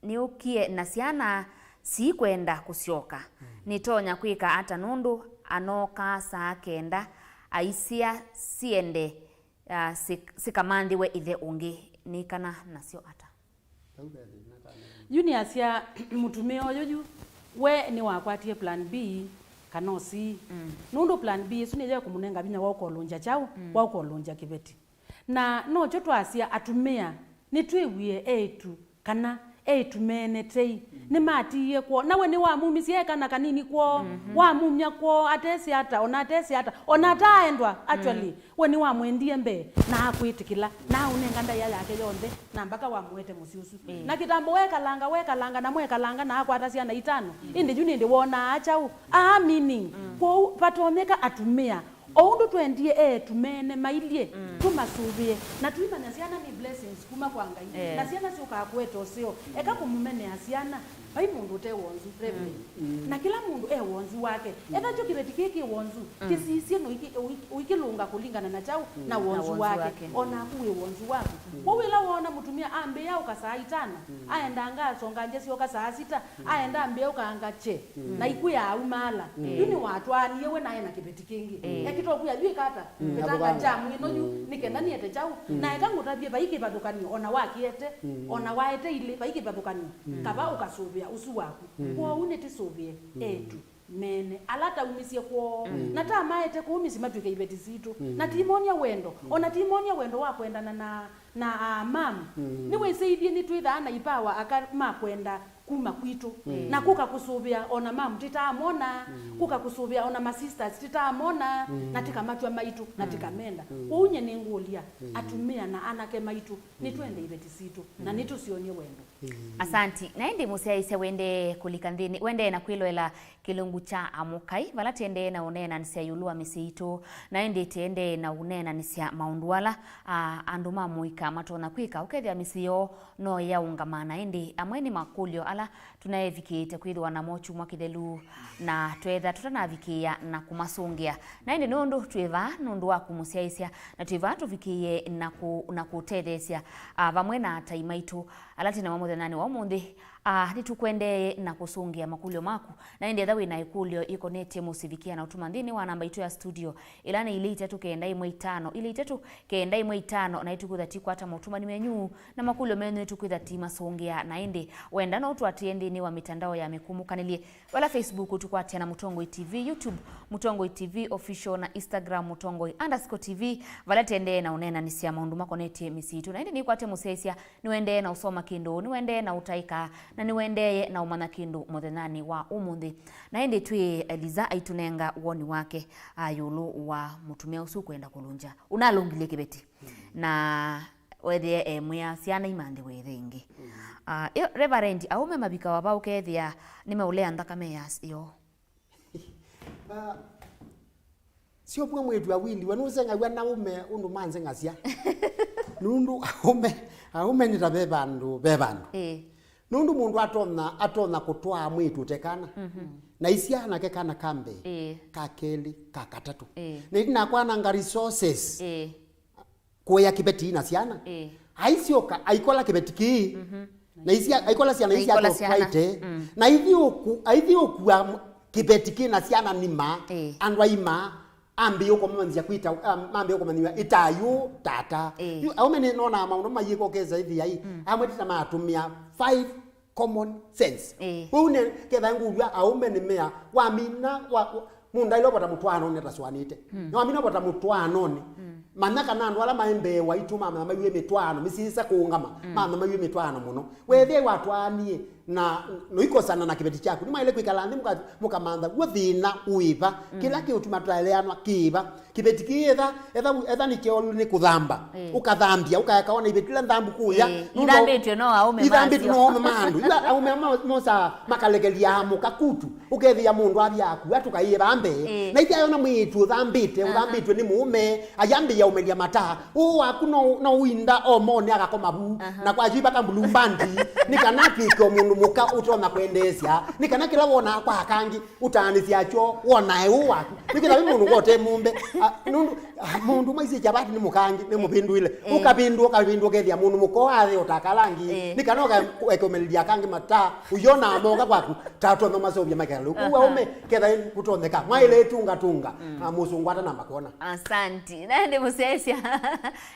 nĩũkie na syana siikwenda kũsyoka. Mm. Nĩtonya kwĩka ata nũndũ anookaa saa kenda aisya siende, ah, sik-, sikamanthĩwe ĩthe ũngĩ? Nĩkana nasyo ata? Yu nĩasya, mũtumĩa ũyũ yu, we nĩwakwatie plan B kana o C. Mm. Nũndũ plan B ĩsu nĩyo ĩkũmũnenga vinya wa ũkolũngya kyaũ, mm, wa ũkolũngya kĩveti. Na nokyo twasya atumĩa, nĩtwĩw'ĩe eĩtu kana eĩtu meenetei, mm, nĩmatiie kwoo. Na we nĩwamumisye e kana kanini kwoo, mhm, wamumya kwoo, atesĩ ata, ona atesĩ ata, ona ataaendwa, actually. Mm. We nĩwamwendie mbee, na akwĩtĩkĩla, na aũnenga ndaĩa yake yonthe, na mbaka wamũete mũsyĩ ũsu. Mm. Na kĩtambo wekalanga, wekalanga, na mwekalanga, na akwata syana itano. Mm. Ĩndĩ yu nĩndĩ wonaa kyaũ? Aa, meaning. Mm. Kwoou, vatonyeka atumĩa, o ũndũ twendie eĩtu meene mailyĩ, mm, tũmasũvĩe, na tũimanya syana nĩ blessings kuma kwa Ngai, eh, na syana syũkaa kũete ũseo. Eka kũmũmenea syana. Vai mũndũ ũte wonzu, Reverend. Mm. Na kĩla mũndũ e wonzu wake. Mm. Etha kyo kĩveti kĩĩ kĩ wonzu, mm, kĩsisye na ũiki-, ũiki-, ũikĩlũnga kũlingana na kyaũ, mm, na wonzu wake. Na wonzu wake. O naku wĩ wonzu waku. Mm. Kwoou ĩla woona mũtumĩa ambĩĩa ũka saa itano, mm, aendanga asonga nje syoka saa sita, mm, aenda ambĩĩa ũkaanga kye, mm, na ikwĩa aumaala. Mm. Yu nĩwatwaanie we naĩ na kĩveti kĩngĩ. Mm. Ekĩta ũkwĩa yu ĩkata, mm, vetanga njamu ĩno yu, mm, nĩ kenda nĩete kyaũ. Mm. Na eka ngũtavye vai kĩvathũkany'o, ona wakĩete, mm, ona waete ilĩ, vai kĩvathũkany'o. Mm. Kava ũkasũvĩa ũsu waku. Mm. Kwoou nĩtũsũvĩe, mm, eĩtu meene ala taumisye kwoo. Mm. Na tamaete kũu mĩsyĩ matw'ĩke iveti sitũ. Mm. Na timonia wendo. Mm. Ona timonia wendo wa kwendana na, na, ah, mam. Mm. Nĩwĩsĩithye nĩtwĩthaa na ipawa aka ma kwenda kuma kwitũ. Mm. Na kũka kũsũvĩa ona mam tĩtaamona. Mm. Kũka kũsũvĩa ona ma sisters tĩtaamona. Mm. Na tĩkamatw'a maitũ. Na, mm, tĩkamenda. Mm. Kwoou nye nĩngũlya, mm, atumĩa na anake maitũ, nĩtwende iveti sitũ, na, mm, nĩtũsyonie wendo. Mm. Asanti. Na ĩndĩ mũsyaĩĩsya wendee kũlika nthĩnĩ, wendee na kwĩloela kĩlungu kya Amũkai, vala tĩendee na ũneenanĩsya ĩũlũ wa mĩsyĩ itũ, na ĩndĩ tĩendee na ũneenanĩsya maũndũ ala, a, andũ ma mũika matonya kwĩka ũkethĩa mĩsyĩ yoo no yaũngama, na ĩndĩ amwe nĩ makũlyo ala tũnaevikĩĩte kwĩthĩwa namo kyumwa kĩthelu, na tweetha tũtanavikĩĩa na kũmasũngĩa. Na ĩndĩ nũndũ twĩ vaa nũndũ waku mũsyaĩĩsya, na twĩ vaa tũvikĩĩe na kũ-, na kũtetheesya, a, vamwe na atai maitũ ala twĩ namo mũthenyanĩ wa ũmũnthĩ, Ah, nĩtũkwendee na kũsũngĩa makũlyo maku. Na ĩndĩ ethĩwa wĩ na ĩkũlyo ĩkonetye mũsyĩ, vikĩa na ũtũma nthĩnĩ wa namba itũ ya studio, ĩla nĩ ilĩ itatũ kenda ĩmwe itano, ilĩ itatũ kenda ĩmwe itano, na nĩtũkwĩtha tũikwata motũmani menyu, na makũlyo menyu nĩtũkwĩtha tũimasũngĩa. Na ĩndĩ wenda no ũtũatĩĩe nthĩnĩ wa mĩtandao ya mĩkũmũkanĩlye, vala Facebook tũkwatĩana Mũtongoi T V, YouTube Mũtongoi T V Official, na Instagram Mũtongoi underscore T V, vala tũendee na ũneenanĩsya maũndũ makonetye mĩsyĩ itũ. Na ĩndĩ nĩkwate mũsyaĩĩsya, nĩwendee na ũsoma kĩndũ, nĩwendee na ũtaĩka, na nĩwendee na ũmanya kĩndũ mũthenyanĩ wa ũmũnthĩ. Na ĩndĩ twĩ Eliza aitũnenga woni wake, a, ĩũlũ wa mũtumĩa ũsu kwenda kũlũngya. Ũnalũngilye kĩveti. Na wethĩe emwĩa syana imanthe wethe ĩngĩ. Ah, ĩyo, Reverend, aũme mavikawa va ũkethĩa nĩmeũlea nthakame ya s-, yoo? Ah, sio pwe mwĩĩtu awindiwa, nũseng'aw'a na aũme ũndũ manzeng'asya. Nũndũ aũme, aũme nĩ ta ve vandũ, ve vandũ. Ĩĩ. Nũndũ mũndũ atonya, atonya kũtwaa mwĩĩtu ũte kana. Mhm. Na isya nake kana ka mbee, ĩĩ, ka kelĩ, ka katatũ. Ĩĩ. Na ĩndĩ nakwananga resources. Ĩĩ. Kũya kĩveti na syana. Ĩĩ. Aisyoka, aikola kĩveti kĩĩ. Mhm. Na isi, aikola syana isi. Aikola syana. Atwaite. Mm. Na aithi ũku, aithi ũkua m-, kĩveti kĩ na syana nima. Ĩĩ. Andũ aima, ambĩĩe kũmanyĩsya kwĩta, um, mambĩĩe kũmanyĩw'a ĩta yu tata. Ĩĩ. Yu, aũme nĩ nonaa maũndũ mayĩka ũkesa ĩthi ai. Mm. Amwe tita matũmĩa five common sense. Ĩĩ. Ũu nĩ ketha ngũlw'a aũme nĩ mea, wamina, wa, wa, mũndũ aile ũvota mũtwaanonĩ atasũanĩte. Mm. Na wamina ũvota mũtwaanonĩ. Mm. Manya kana andũ ala maĩ mbee waitũ mamanya maiw'e mĩtwaano, mĩsisa kũũngama, mm, mamanya maiw'e mĩtwaano mũno. Wethĩa watwaanie na noikosana na kĩveti kyaku, nĩmwaĩle kwĩkala nthĩ mũka-, mũkamantha w'o thĩna ũĩva, mm, kĩla kĩũtuma tũtaeleanwa kĩĩva. Kĩveti kĩĩ etha, etha, etha nĩ kĩolu nĩ kũthamba. Ĩĩ. Ũkathambia, ũkaeka ona iveti ila nthambu kũya. Ĩĩ, nũndũ ithambĩtw'e no aũme ithambĩtw'e masyo. No aũme ma andũ. Ila aũme mo-, mosaa makalekelya mũka kutu. Ũkethĩa mũndũ avya akua tũkaĩe va mbee. Ĩĩ. Na ithya yona mwĩĩtu ũthambĩte, aha, ũthambĩtw'e nĩ mũũme, ayambĩĩa ũmelya mata. Ũũ waku no, no ũinda omone agakoma vu. Aha. Na kwa jui vaka mbulumbandi. Nĩ kana atw'ĩke o mũndũ mũka ũtonya kwendeesya. Nĩ kana kĩla wonaa kwa akangi, ũtaanĩsya kyo, wonae ũũ waku. Nĩkwĩthĩwa wĩ mũndũ ngote mũmbe. A, nũndũ, a, mũndũ maisye chavati nĩ mũkangi, nĩ mũvĩndũĩle. Eh. Ũkavĩndũa, ũkavĩndũa, ũkethĩa mũndũ mũkoo athĩ ũtakalangi. Eh. Nĩ kana ũka-, ũkaĩkũmĩlĩlya akangi mata, ũyona moka kwaku, ta tũno maseũvya makalũ. Aha. Ũu aũme, ketha kũtonyeka. Mwaĩle tunga tunga. Mm. A, mũsũngũ atanamba kwona. Asanti. Na ĩndĩ mũsyaĩĩsya.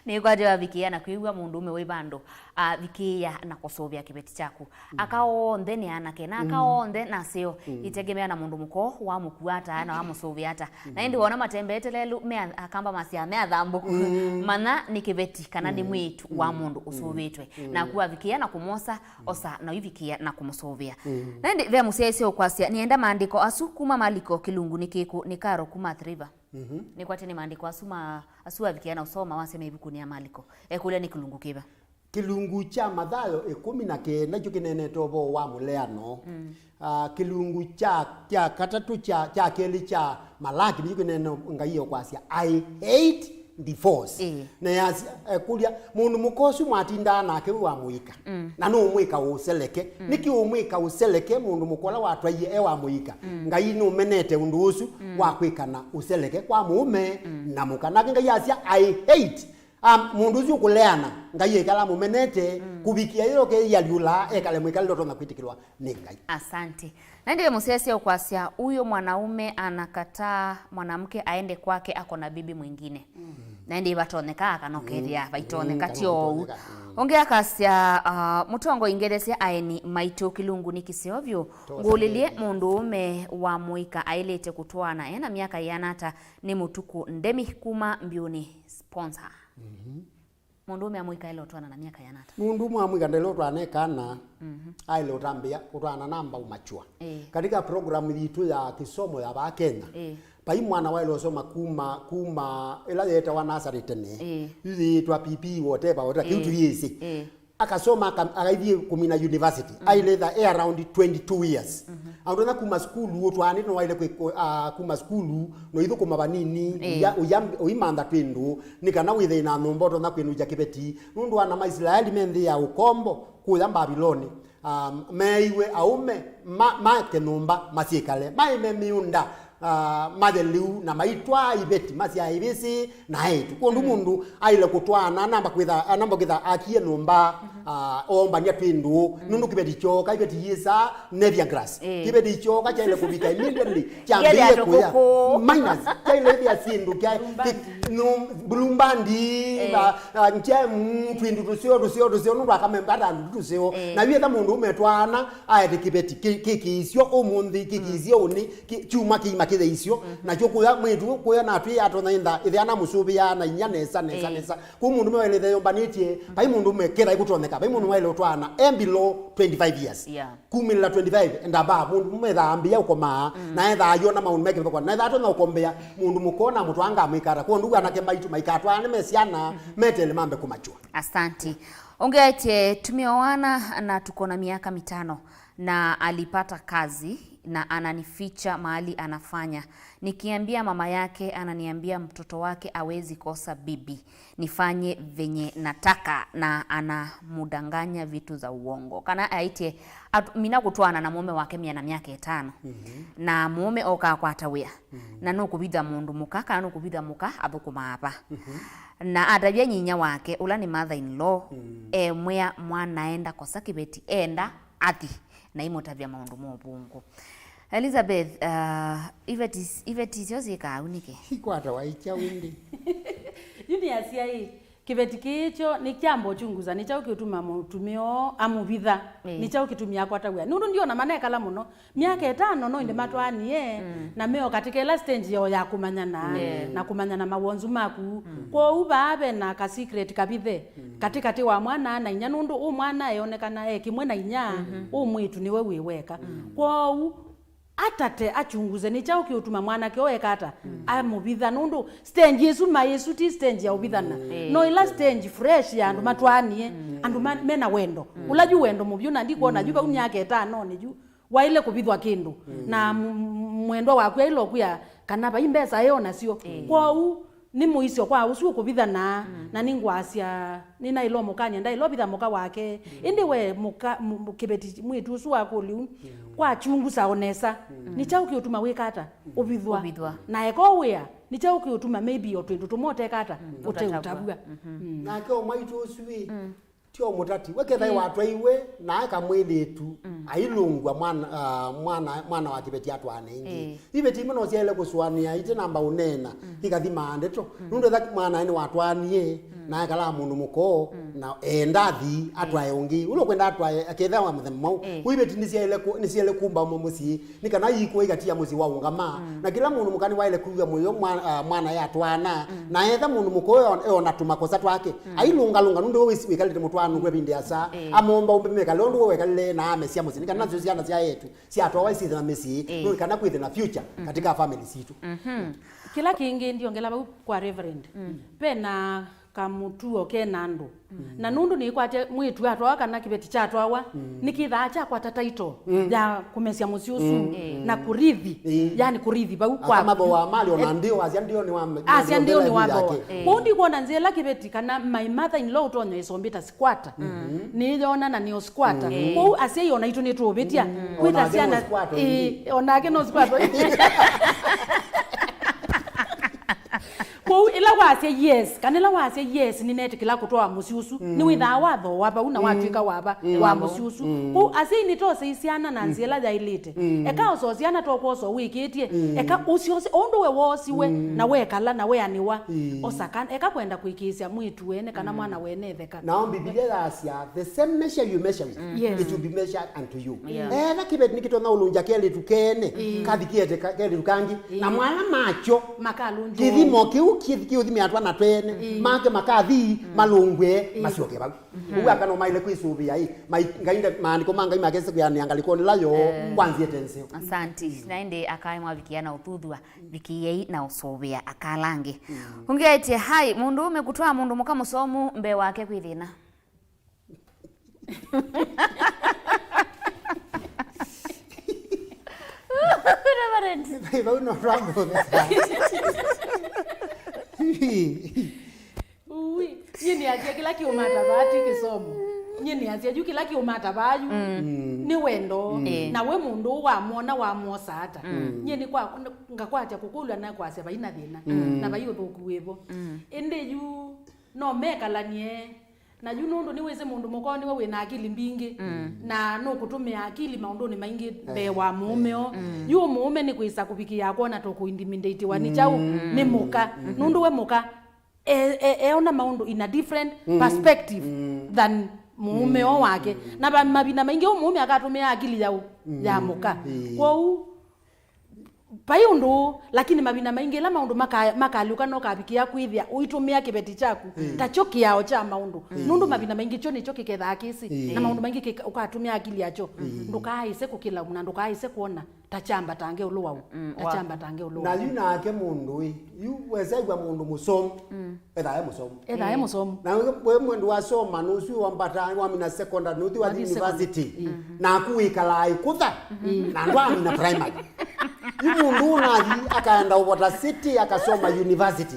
Nĩkwatĩwa vikĩa na kwĩw'a mũndũ ũme wĩ vandũ. A, vikĩa na kũsũvĩa kĩveti kyaku. Aka onthe nĩ anake, na aka onthe nĩ aseo, itegemea na mũndũ mũko wamũkua ata na wamũsũvĩa ata. Na ĩndĩ wona matembeete lelũ, me a-, akamba masya, me athambũku. Manya nĩ kĩveti kana nĩ mwĩĩtu wa mũndũ ũsũvĩtwe. Na kuavikĩa na kũmosa, osa na ũivikĩa na kũmũsũvĩa. Na ĩndĩ ve mũsyaĩĩsya ũkwasya, nĩenda maandĩko asu kuma Maliko kĩlungu nĩ kĩkũ, nĩ Karo kuma Athi River. Nĩkwatĩ nĩ maandĩko asu ma, asu avikĩa na ũsoma wasya me ĩvukunĩ ya Maliko. Ekũlya nĩ kĩlungu kĩva? Kĩlungu kya Mathayo ĩkũmi na kenda kyo kĩneenete ũvoo wa mũleano. Mm. Ah, kĩlungu kya, kya katatũ kya, kya kelĩ kya Malaki nĩkyo kĩneene Ngai ekwasya, "I hate divorce." Ĩĩ. Na yasya, ekũlya, "Mũndũ mũka ũsu mwatindaa nake wĩ wa mũika, mm, na nũũmwĩka ũseleke. Mm. Nĩkĩ ũmwĩka ũseleke mũndũ mũka ũla watwaie e wa mũika? Mm. Ngai nũmenete ũndũ ũsu, mm, wa kwĩkana ũseleke kwa mũũme, mm, na mũka." Nake Ngai asya, "I hate." Am, mũndũ ũsu ũkũleana, Ngai ekala amũmenete, mm, kũvikĩa yĩla ũkeĩalyũla ekale mwĩkalĩle ũtonya kwĩtĩkĩlwa nĩ Ngai. Asante. Na ĩndĩ mũsyaĩĩsya ũkwasya, "Huyo mwanaume anakataa mwanamke aende kwake, ako na bibi mwingine." Mm. Na ĩndĩ vatonyeka kana ũkethĩa, mm, vaitonyeka, mm, ti kana ũu. Vaitonyeka, mm. Ũngĩ akasya, ah, "Mũtongoi, ngethesya aeni maitũ kĩlungu nĩ kĩseo vyũ. Ngũlĩlye mũndũũme wa mũika aĩlĩte kũtwaana ena myaka yĩana ata?" Nĩ Mũtuku Ndemi kuma Mbyũnĩ, sponsor. Mhm. Mũndũũme amũika aĩle ũtwaana na myaka yĩana ata? Mũndũũme amũika ndaĩle ũtwaana e kana, mhm, aĩle ũtambĩa, ũtwaana na mbau machua. Ĩĩ. Katika program yitũ ya kĩsomo ya vaa Kenya, ĩĩ, vai mwana waĩle ũsoma kuma, kuma ĩla yeetawa nasarĩ tene. Ĩĩ. Yu yĩĩtwa P P E, whatever, whatever, kĩu, ĩĩ, tũyĩsĩ. Ĩĩ. Akasoma, aka-, akaithiĩ kũmina university. Mm. Ailĩtha e around twenty-two years. Mhm. Andũ na kuma sukulu, ũtwaanĩte no waile kwĩ-, kũ-, ah, kuma sukulu, no ithũkũma vanini, ĩĩ, ũya-, ũya-, ũimantha twĩndũ, nĩ kana wĩthei na nyũmba ũtonya kwĩnũkya kĩveti. Nũndũ ana ma Isilaeli me nthĩ ya ũkombo, kũya Mbaviloni, um, meeiwe aũme ma, make nyũmba masyĩkale. Maĩ me mĩũnda, ah, matheliu na maitwaa iveti, masyaa ivĩsĩ na eĩtu. Kwondũ mũndũ aĩle kũtwaana, namba kwĩtha, namba kwĩtha akie nyũmba, ah, oombany'a twĩndũ, nũndũ kĩveti kyooka, iveti yĩsa Nevia grass. Ĩĩ. Kĩveti kyooka kyaĩle kũvika immediately, kyambĩĩe kũya. Minus, kyaĩle ĩthĩa syĩndũ kya, kĩ-, nũ-, mbulumbandi, na, ah, njemu, twĩndũ tũseo, tũseo, tũseo, nũndũ akamemba ata ndutu tũseo. Ĩĩ. Na yu etha mũndũ ũmetwaana, aete kĩveti kĩ-, kĩkĩisyo ũmũnthĩ, kĩkĩisye ũnĩ, kĩ-, kyuma kĩima kĩtheisyo, nakyo kũya mwĩĩtu kũya na atwĩ atonya ĩntha ĩthĩa namũsũvĩaa na inya nesa, nesa, nesa. Kũu mũndũ mewaĩle ĩthe yũmbanĩtye, vai mũndũ meketha ĩkũtonyeka, vai mũndũ waĩle ũtwaana e below twenty-five years. Yeah. Kumĩlĩla twenty-five and above, mũndũ methaa ambĩĩa ũkomaa, na ethaa yona maũndũ mekĩvĩthũkwa, na ethaa atonya ũkombea mũndũ mũkoo na mũtwanga amwĩkata. Kwondũ anake maitũ maikatwaane me syana, metele mambe kũmakyũa. Asanti. Ũngĩ aĩtye, "Tumeoana na tuko na miaka mitano na alipata kazi na ananificha mahali anafanya. Nikiambia mama yake ananiambia mtoto wake hawezi kosa bibi, nifanye venye nataka na anamdanganya vitu za uongo." Kana aĩtye, at-, mina kũtwaana na mũũme wake mĩana myaka ĩtano. Na mũũme oka akwata wĩa. Na nũkũvitha mũndũ mũka, kana nũkũvitha mũka athũkũmaa va. Na atavya nyinya wake, ũla nĩ mother in law, emwĩa mwana enda kosa kĩveti, enda athi, na imũtavya maũndũ ma ũvũngũ. Elizabeth, uh, iveti, iveti isyo syĩkaa au nĩkĩ? Ikwatawa ikya wĩndĩ. Yu nĩ asyai, kĩveti kĩĩ kyo nĩ kyamba ũchunguza, nĩ kyaũ kĩũtuma mũtumĩa ũũ amũvitha? Ĩĩ. Nĩ kyaũ kĩtumie akwata wĩa? Nũndũ ndiona manekala mũno. Myaka ĩtano no ĩndĩ matwaanie, na meo katika ĩla stage yao ya kũmanyana, na kũmanyana mawonzu maku. Kwoou vaa ve na ka secret kavithe katĩkatĩ wa mwana na inya, nũndũ ũ mwana eonekana e kĩmwe na inya, ũ mwĩĩtu nĩwe wĩ weka. Kwoou atate achunguze nĩ kyaũ kĩũtuma mwanake ũũ eka ata, amũvitha, nũndũ stage ĩsu maĩ ĩsu ti stage ya ũvithana. No ĩla stage fresh ya andũ matwaanie, andũ ma-, mena wendo. Ũla yu wendo mũvyũ, na ndikwona yu vau myaka ĩtanonĩ yu waĩle kũvithwa kĩndũ, na m-, m-, mwendwa waku aĩle ũkwĩa kana vai mbesa eo nasyo. Kwoou nĩ mũisyo kwa ũsu ũkũvithana, na nĩngwasya nĩnaĩle ũmũkany'a ndaĩle ũvitha mũka wake. Ĩndĩ we mũka, m-, m-, kĩveti mwĩĩtu ũsu wakũlya ũu, kwa chunguza o nesa, nĩ kyaũ kĩũtuma wĩka ata? Ũvithwa. Ũvithwa. Na eka o wĩa, nĩ kyaũ kĩũtuma maybe o twĩndũ tũmwe ũteka ata? Ũteũtavw'a. Nake o mwaitũ ũsu ĩ, ti o mũtati. We kethaĩ watwaiwe na aka mwĩlĩtu, ailũngw'a mwana, ah, mwana, mwana wa kĩveti atwaane ĩngĩ. Ĩĩ. Iveti imwe no syaĩle kũsũanĩa ite namba ũneena, ikathimaa ndeto. Nũndũ etha mwana nĩ watwaanie, na ekala mũndũ mũkoo, na enda athi, atwae ũngĩ. Ũla ũkwenda atwae, akethĩa wa mũthemba mau. Ĩĩ. Kũ iveti nĩsyaĩle kũ-, nĩsyaĩle kumba ũmwe mũsyĩ. Nĩ kana iikũa ikatia mũsyĩ wa ũngama. Na kĩla mũndũ mũka nĩwaĩle kwĩw'a mũyo mwa-, ah, mwana yatwaana. Na etha mũndũ mũka ũyo eona tũmakosa twake, ailũngalũnga nũndũ we wĩkalĩte mũtwaano kwa ĩvinda ĩasa. Amomba ũmbe mekale ũndũ we wekalile na amesya mũsyĩ. Nĩ kana nasyo syana sya eĩtu syatwawa isyĩthe na mĩsyĩ. Nĩ kana kwĩthe na future katika family sitũ. Kĩla kĩngĩ ndiongela vau kwa Reverend. Ve na kamũtuo ke na andũ. Na nũndũ nĩkwatya mwĩĩtu atwawa kana kĩveti kyatwawa, nĩkĩthaa kyakwata title ya kũmesya mũsyĩ ũsu na kũrithi, yani kũrithi vau kwaku. Akamavoa mali ona ndio, asya ndio nĩ wa, asya ndio nĩ wa voa. Kwoou ndikwona nzĩa ĩla kĩveti kana my mother in law ũtonya ĩsombĩta squatter. Nĩyona na nĩyo squatter. Kwoou asyai ona itũ nĩtũũvĩtya kwĩta syana, ĩĩ, onake no squatter. Kwoou ĩla wasya yes, kana ĩla wasya yes, nĩnetĩkĩla kũtwaa mũsyĩ ũsu, nĩwĩthaa wathooa vau na watw'ĩka wava wa mũsyĩ ũsu. Kwoou asyai nĩtosei syana na nzĩa ĩla yaĩlĩte. Eka oso syana tokwoso wĩkĩtye, eka ũsyose ũndũ we woosiwe na wekala na weanĩwa. Osa kana, eka kwenda kũĩkĩĩsya mwĩĩtu wene kana mwana wene etheka. Nao Mbivilia yasya, the same measure you measure with, yes, it will be measured unto you. Yeah. Etha kĩveti nĩkĩtonya ũlũngya kelĩtu kene, kathi kĩete ka-, kelĩtu kangĩ, na mwala makyo, makalũngya kĩthimo kĩu kĩ-, kĩũthimĩatwa na twene, make makathi, malũngwe, masyoke vau. Ũu aka no maĩle kwĩsũvĩa, ĩ, mai-, Ngai nda-, maandĩko ma Ngai makese kwĩanĩa ngalĩkonĩ ĩla yoo, kwanzĩte nzeo. Asanti. Na ĩndĩ akaĩ mwavikia na ũthuthua, vikĩĩei na ũsũvĩa akala angĩ. Ũngĩ aĩtye, hai, mũndũũme kũtwaa mũndũ mũka mũsomu mbee wake kwĩ thĩna. Reverend. Vau no twambũthĩa. Ui, nyie nĩasya kĩla kĩũmata vaa ti kĩsomo. Nyie Nĩasya yu kĩla kĩũmata vaa yu nĩ wendo. Ĩĩ. Na we mũndũ ũũ wamwona, wamwosa ata? Nyie nĩ kwa, ngakwatya kũkũlw'a na kwasya vai na thĩna. Na vai ũthũku wĩvo. Ĩndĩ yu no mekalanie. Na yu nũndũ nĩwĩsĩ mũndũ mũka nĩwe wĩ na akili mbingĩ. Na nũkũtũmĩa akili maũndũnĩ maingĩ mbee wa mũũme o. Yu mũũme nĩ kwĩsa kũvikĩĩa kwona tũkũintimidatiwa nĩ kyaũ? Nĩ mũka. Nũndũ we mũka e, e, eona maũndũ in a different perspective than mũũme o wake. Na va-, mavinda maingĩ ũ mũũme akatũmĩa akili ya ũ? Ya mũka. Kwoou vai ũndũ ũũ, lakini mavinda maingĩ ĩla maũndũ maka-, makalyũka na ũkavikĩa kwĩthĩa ũitũmĩa kĩveti kyaku ta kyo kĩao kya maũndũ. Nũndũ mavinda maingĩ kyo nĩkyo kĩkethaa kĩsĩ, na maũndũ maingĩ kĩka-, ũkatũmĩa akili yakyo. Ndũkaaĩse kũkĩla na ndũkaaĩse kwona ta kyambatange ũlũ wa ũ, ta kyambatange ũlũ wa na ũ. Yu nake mũndũ ĩ, yu wesew'a mũndũ mũsomu, ethae mũsomu. Ethae mũsomu. Na we, we mũndũ wasoma, nũsu wambata, wamina secondary, nũthi wathi university. Naku wĩkalaa ĩkũtha, na andũ amina primary. Yu mũndũ ũnathi akaenda ũvota city, akasoma university.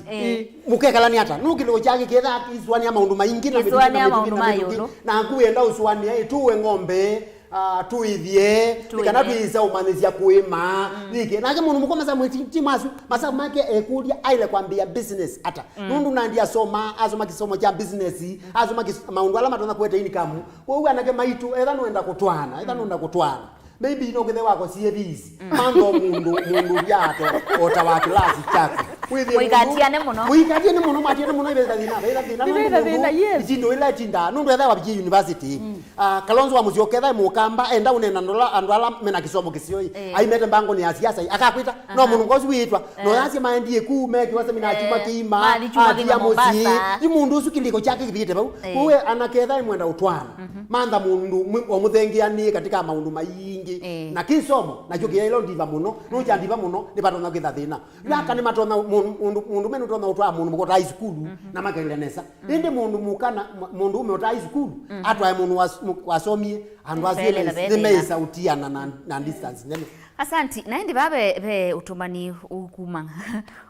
Mũkekalani ata? Nũkĩlĩko kyake ketha isuania maũndũ maingĩ na mĩtũkĩ na mĩtũkĩ na mĩtũkĩ. Naku wenda ũsuania ĩtũwe ng'ombe, ah, tũithie, nĩ kana twĩsa ũmanyĩsya kũĩma. Nĩkĩ? Nake mũndũ mũkoma sa mwĩti, ti masu, masavu make ekũlya aile kwambĩĩa business ata? Nũndũ nandi asoma, asoma kĩsomo kya business, asoma kĩs-, maũndũ ala matonya kũete income. Kwoou anake maitũ, etha nũenda kũtwaana, etha nũenda kũtwaana. Maybe no kĩthe wako C Vs. Mantho mũndũ, mũndũ ũvyaato, o ta wa kĩlasi kyaku. Wĩthĩe mũikatiane mũno. Mũikatiane mũno, mwatiane mũno, ivetha thĩna, ivetha thĩna, nũndũ mũndũ, yes. Itinda ila itinda, nũndũ etha wavikie university. Ah, Kalonzo wa Musyoka etha mũkamba, enda ũnena ndola, andũ ala mena kĩsomo kĩseo, aimete mbango nĩ ya siasa, akakwĩta. No mũndũ ngosi wĩtwa, no yasye maendie ku, mekiwa semina, eh, chuma kĩima, mathi chuma atia kĩima mũsyĩ. Mombasa. Yu mũndũ ũsu kĩlĩko kyake kĩvĩte vau. Eh. Kwoou anake etha mwenda ũtwaana. Mantha mũndũ mwe-, wamũthengeanĩe katika maũndũ maingĩ. Eh. Na kĩsomo, nakyo kĩyaĩla ndiva mũno, nũkya ndiva mũno, nĩvatonya kwĩtha thĩna. Yu aka nĩmatonya, mũndũ, mũndũ, mũndũ menũtonya ũtwaa mũndũ mũka ũtai sukulu, na makelea nesa. Ĩndĩ mũndũ mũka na, mũndũ ũme ũtai sukulu, atwae mũndũ was-, mũ-, wasomie, andũ asu nĩmeĩsa ũtiana na, na distance nene. Asanti. Na ĩndĩ vaa ve, ve ũtũmani ũkuma,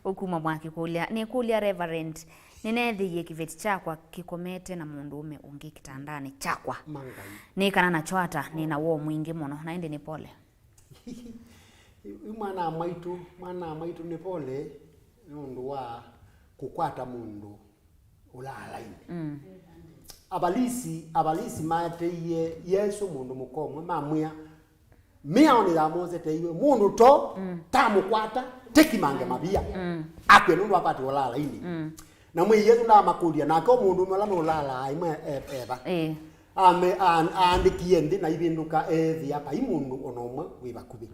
ũkuma mwa kĩkũlya. Nĩkũlya Reverend, nĩneethĩie kĩveti kyakwa kĩkomete na mũndũũme ũngĩ kĩtandanĩ kyakwa. Mangai. Nĩkana nakyo ata? Nĩ na woo mwingĩ mũno. Na ĩndĩ nĩ pole. Yu mwana wa maitũ, mwana wa maitũ nĩ pole nĩ ũndũ wa kũkwata mũndũ ũlaa lainĩ. Avalisi, avalisi maeteie Yesũ mũndũ mũka ũmwe, mamwĩa, mĩao nĩyamwosete iwe, mũndũ to tamũkwata, tĩkimange mavia, akw'e nũndũ akwatiwe ũlaa lainĩ. Na mwĩai Yesũ ndaamakũlya, nake o mũndũũme ũla meũlaalaa ĩmwe e-, eva. Ĩĩ. Ame-, aan-, aandĩkie nthĩ na ivĩndũka eethĩa vai mũndũ o na ũmwe wĩ vakuvĩ.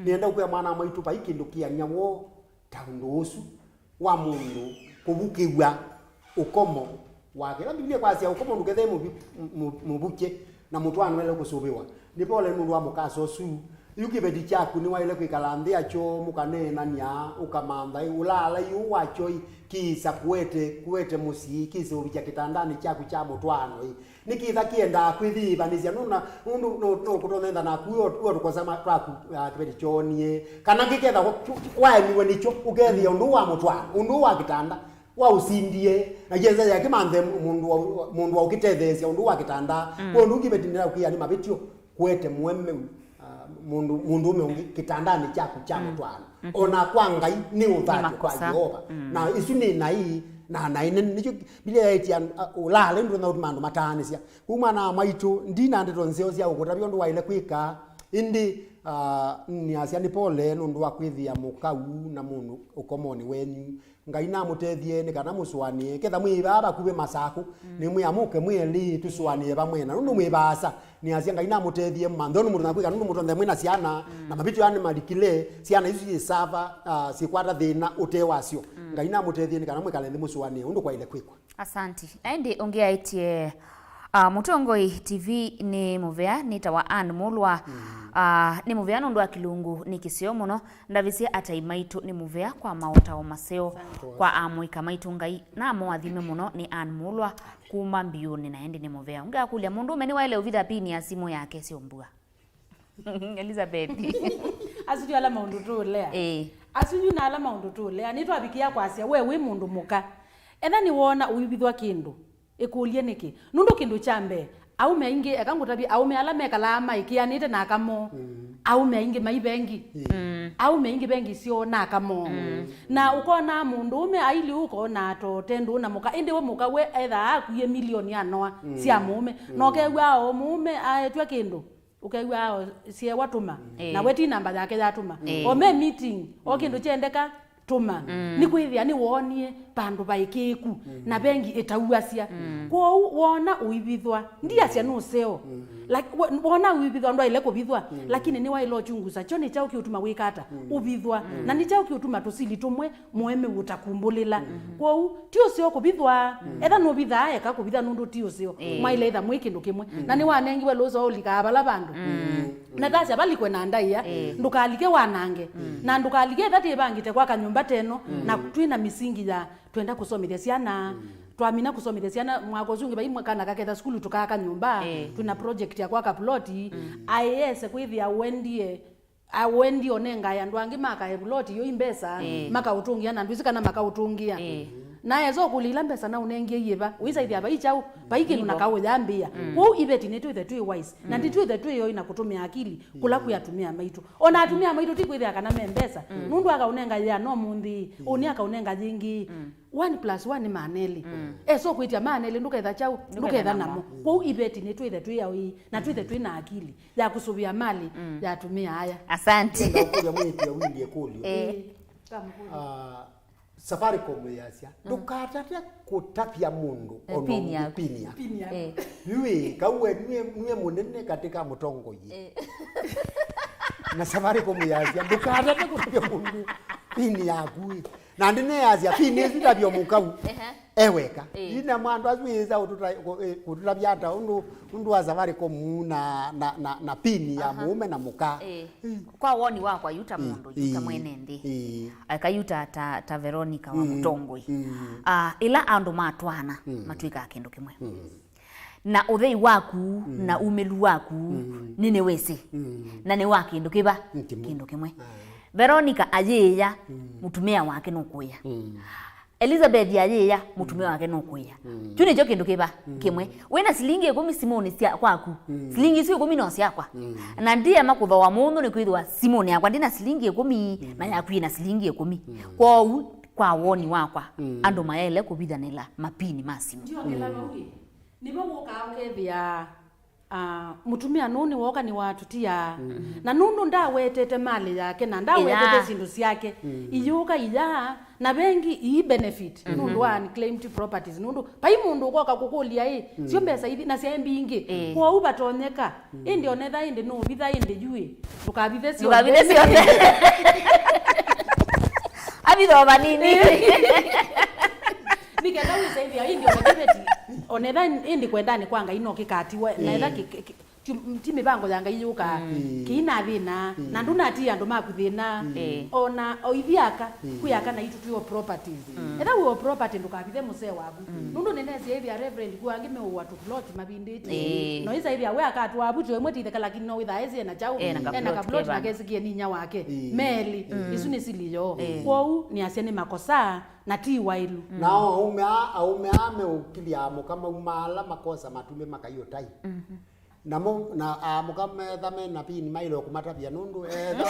Nĩenda ũkwĩa mwana wa maitũ vai kĩndũ kĩany'a woo ta ũndũ ũsu wa mũndũ kũvukĩw'a ũkomo wake. Ĩla Mbivilia kwasya ũkomo ndũkethĩe mũvi-, mũ-, mũvukye na mũtwaano waĩle kũsũvĩwa. Nĩ pole nũndũ wa mũkasa ũsu. Yu kĩveti kyaku nĩwaĩle kwĩkala nthĩ akyo mũkaneenany'a, ũkamantha ĩ, ũlaalai ũũ wakyo ĩ, kĩĩsa kũete, kũete mũsyĩ, kĩĩse ũvikya kĩtandanĩ kyaku kya mũtwaano ĩ. Nĩkĩ ĩtha kĩendaa kwĩthĩĩvanĩsya? Nũna, nũndũ no, no kũtonya ĩtha naku, wĩo, wĩo tũkosa ma-, twaku, ah, kĩveti kyoonie. Kana kĩketha wa-, waemiwe nĩkyo, ũkethĩa ũndũ wa mũtwaano, ũndũ wa kĩtanda, wa ũsindie, na kĩesa ya kĩmanthe mũndũ wa, mũndũ wa ũkĩtetheesya ũndũ wa kĩtanda. Kwa ũndũ kĩveti nĩla ũkĩa nĩ mavĩtyo, kũete mũemeu, ah, mũndũ, mũndũũme ũngĩ kĩtandanĩ kyaku kya mũtwaano. O na kwa Ngai nĩ ũthatyo kwa Yeova. Na isu nĩ naĩ, na naĩ nene. Nĩkyo Mbivilia yaĩtye an-, a-, ũlaalai ndũtonya ũtuma andũ mataanĩsya. Kwoou mwana wa maitũ, ndi na ndeto nzeo sya ũkũtavya ũndũ waĩle kwĩka, ĩndĩ, ah, nĩasya nĩ pole nũndũ wa kwĩthĩa mũkau na mũndũ ũkomonĩ wenyu. Ngai namũtethye nĩ kana mũsũanĩe. Ketha mwĩ vaa vakuvĩ Masakũ, nĩmwĩa mũke mwĩ elĩ tũsũanĩe vamwe. Na nũndũ mwĩ vaasa, nĩasya Ngai namũtethye, mũmanthe ũndũ mũtonya kwĩka, nũndũ mũtonya mwĩ na syana, na mavĩtyo aa nĩmalikile, syana isu syĩsava, ah, syĩkwata thĩna ũte wasyo. Ngai namũtethye nĩ kana mwĩkale nthĩ mũsũanĩe ũndũ kwaĩle kwĩkwa. Asanti. Na ĩndĩ ũngĩ aĩtye, ah, Mũtongoi T V nĩ mũvea, nĩtawa Ann Mulwa. Ah, nĩ mũvea nũndũ wa kĩlungu nĩ kĩseo mũno. Ndavisye atai maitũ nĩ mũvea kwa maũtao maseo kwa amũika maitũ. Ngai na amũathime mũno. Nĩ Ann Mulwa kuma Mbiũnĩ, na ĩndĩ nĩ mũvea. Ũngĩ akũlya, mũndũũme nĩwaĩle ũvitha pini ya simũ yake syombua? Elizabeth. Asu yu ala maũndũ tũũlea. Ĩĩ. Asu yu na ala maũndũ tũũlea. Nĩtwavikĩa kwasya, we wĩ mũndũ mũka, etha nĩwoona ũivithwa kĩndũ, ĩkũlye nĩkĩ? Nũndũ kĩndũ kya mbee, Aũme aingĩ, eka ngũtavye, aũme ala mekalaa maĩkĩanĩte na aka moo, aũme aingĩ mai vengi. Mm. Aũme aingĩ vengi syoo na aka moo. Mm. Na ũkona mũndũũme aili ũkona atote ndũũ na mũka, ĩndĩ we mũka we ethaa akuie milioni anoa sya mũũme. Na ũkew'a o mũũme aetw'a kĩndũ, ũkew'a o syewa tũma. Ĩĩ. Na we ti namba yake ya tũma. Ĩĩ. O me meeting, o kĩndũ kyendeka, tũma. Mm. Nĩkwĩthĩa nĩwoonie vandũ vaĩkĩĩku na vengi ĩtauasya. Mm. Kwoou woona ũivithwa, ndiasya nũseo. Lak-, wo-, woona ũivithwa ndwaĩle kũvithwa, lakini nĩwaĩle ũkyungusa kyo nĩ kyaũ kĩũtuma wĩka ata ũvithwa. Na nĩ kyaũ kĩũtuma tũsili tũmwe mũeme ũtakumbũlĩla. Kwoou ti ũseo kũvithwa. Etha nũvithaa, eka kũvitha nũndũ ti ũseo. Ĩĩ. Mwaĩle ĩtha mwĩ kĩndũ kĩmwe. Na nĩwanengiwe lũũsa ũlikaa vala vandũ. Na tasya valikwe na ndaĩa, ndũkalike wanange. Na ndũkalike ĩtha twĩvangĩte kwaka nyũmba teno, na twĩ na mĩsingi ya twenda kũsomethya syana. Twamina kũsomethya syana, mwaka ũsu ũngĩ vai kana kaketha sukulu tũkaaka nyũmba, twĩ na project ya kwaka ploti, aĩese kwĩthĩa ũendie, a, ũendie ũnengae andũ angĩ makae ploti yo i mbesa, makaũtũngĩa na ndwĩsĩ kana makaũtũngĩa. Na esa ũkũlya ila mbesa naũnengie iĩva, ũisaithya vai kyaũ, vai kĩndũ na kaũ yambĩĩa. Kwoou iveti nĩtwĩthe twĩ wise, na nditwĩthe twĩ oi na kũtũmĩa akili kũla kwĩ atumĩa maitũ. Ona atumĩa maitũ ti kwĩthĩa kana me mbesa, nũndũ akaũnenga yĩana ũmũnthĩ, ũnĩ akaũnenga yĩngĩ. One plus one nĩ maana elĩ. Esa ũkwĩtya maana elĩ, ndũketha kyaũ, ndũketha namo. Kwoou iveti nĩtwĩthe twĩ aoi, na twĩthe twĩ na akili ya kũsũvĩa mali ya atumĩa aya. Asante. Nenda kũkũlya mwĩĩtu awindie kũlyo. Eh. Ah, Safaricom yasya, ndũkatate kũtavya mũndũ. Eh, ona pin ũngĩ yaku. Pin yaku. Pin yaku. Eh. Yu ĩ, kau we nue, nue mũnene katika mũtongoi. Eh. Na Safaricom yasya, ndũkatate kũtavya mũndũ pin yaku ĩ. Na ndineyasya pin ĩsu ndavyo mũkau. Ehe. E weka. Eh. Ina mwandu asu ĩsa ũtũta-, kũ-, eh, kũtũtavya ata ũndũ, ũndũ wa Safaricom na, na, na, na pin ya mũũme na mũka. Eh. Kwa woni wakwa, yu ta mũndũ, yu ta mwene nthĩ. Eka yu ta, ta, ta Veronica wa Mũtongoi. Ah, ĩla andũ matwaana, matwĩkaa kĩndũ kĩmwe. Na ũthei waku, na umĩlu waku, nĩ nĩwĩsĩ. Na nĩ wa kĩndũ kĩva? Kĩndũ kĩmwe. Veronica ayĩĩa, mũtumĩa wake nũkũĩa. Elizabeth ayĩĩa, mũtumĩa wake nũkũĩa. Kyu nĩkyo kĩndũ kĩva? Kĩmwe. Wĩna silingi ĩkũmi simũnĩ sya kwaku. Silingi isu ĩkũmi no syakwa. Na ndiema kũthooa mũndũ nĩkwĩthĩwa simũnĩ yakwa ndina silingi ĩkũmi, na yaku yĩna silingi ĩkũmi. Kwoou, kwa woni wakwa, andũ mayaĩle kũvithanĩla mapini ma simũ. Ndiongela vau ĩ. Nĩvo wũkaa ũkethĩa, ah, mũtumĩa nũũ nĩwooka nĩwatũtia. Na nũndũ ndawetete malĩ yake na ndawetete syĩndũ syake, iyũka iya, na vengi ii benefit, nũndũ wa unclaimed properties, nũndũ vai mũndũ ũkoka kũkũlya ĩ, syo mbesa ithi, na syaĩ mbingĩ. Kwoou vatonyeka, ĩndĩ onetha ĩndĩ nũvitha ĩndĩ yu ĩ, ndũkavithe syonthe. Ndũkavithe syonthe. Avitha o vanini. Nĩkenda wĩsaithia ĩndĩ ona kĩveti, onetha ĩndĩ kwendanĩ kwa Ngai no kĩkatiwe, na etha kĩ-, kĩ-, kĩ-, ti, ti mĩvango ya Ngai yũkaa, kĩina thĩna, na ndũnatia andũ maku thĩna. Ona o ithyĩ aka, kwĩ aka naitũ twĩ o properties. Etha wĩ o property ndũkavithe mũsee waku. Nũndũ nĩnesie ĩthĩa Reverend, ku angĩ meũwa tũploti mavindĩtye. No isaithia we akatwaa vuto ĩmwe titheka, lakini no wĩthaa esi ena kyaũ, ena kaploti na kesikie ninya wake. Meli, isu nĩ sili yoo. Kwoou nĩasya nĩ makosa na ti waĩlu. Nao aũme aa, aũme aa meũkilya amũka maumaala makosa matumbĩ makaiũtai. Namo, na amũka metha mena pini maĩle kũmatavya nũndũ etha.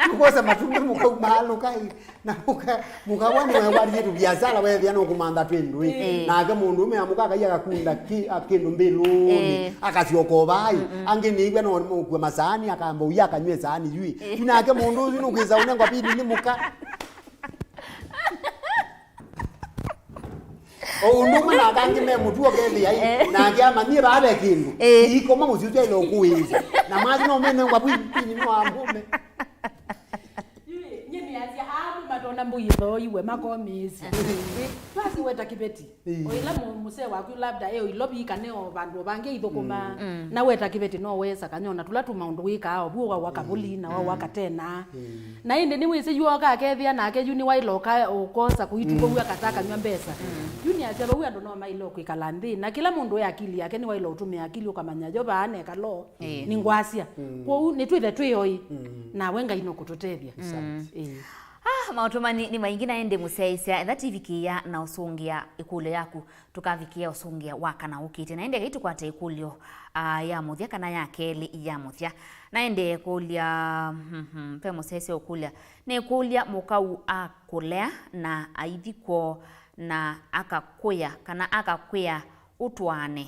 Nũkosa matumbĩ mũkaumaala ũkai. Na mũka, mũka wa nĩwe warie tũviasala wethĩa nũkũmantha twĩndũ ĩ. Nake mũndũũme amũka akai agakunda kĩ-, a, kĩndũ mbĩlũnĩ, akasyoka o vai. Angĩ nĩiw'a no mũkua masaani, akamba ũya akanywe saani yu ĩ. Yu nake mũndũ ũsu nũkwĩsa ũnengwa pini nĩ mũka. O ũndũ ũmwe nake angĩ me mũtuo kethĩa ĩ, nake amanyie vaa ve kĩndũ. Iikoma mũsyĩ ũsu aĩle ũkũĩĩsya. Na mwathi no menengwa pini nĩ wa mũũme. Yu ĩ, nyie nĩasya, aa, matona mbũi ĩthooiwe, makomĩĩsya. Ĩ, twasi weta kĩveti. O ĩla mũ-, mũsee waku labda e o Ilovi kana e o vandũ o vangĩ ithũkũma, na weta kĩveti no wesa kanyona tũla tũ maũndũ wĩkaa, o vu wa waka vuli, na wa waka tena. Na ĩndĩ nĩwĩsĩ yu oka akethĩa nake yu nĩwaĩle ũka-, ũkosa kũitũkũw'a kata akanywa mbesa. Yu nĩasya vau andũ no maĩle kwĩkala nthĩ, na kĩla mũndũ e akili yake nĩwaĩle ũtũmĩa akili ũkamanya yo vaa nekalo. Nĩ ngwasya. Kwoou nĩtwĩthe twĩ oi, nawe Ngai nũkũtũtethya. Ĩĩ. Ah, maũtũmani nĩ maingĩ, na ĩndĩ mũsyaĩĩsya, etha tivikĩĩa na ũsũngĩa ĩkũlyo yaku, tũkavikĩĩa ũsũngĩa wa kana ũkĩte. Na ĩndĩ kai tũkwate ĩkũlyo, ah, ya mũthya kana ya kelĩ ya mũthya. Na ĩndĩ ekũlya, mhm, ve mũsyaĩĩsya ũkũlya, nĩkũlya, mũkau akũlea na aithi kwoo na akakwĩa, kana akakwĩa ũtwaane,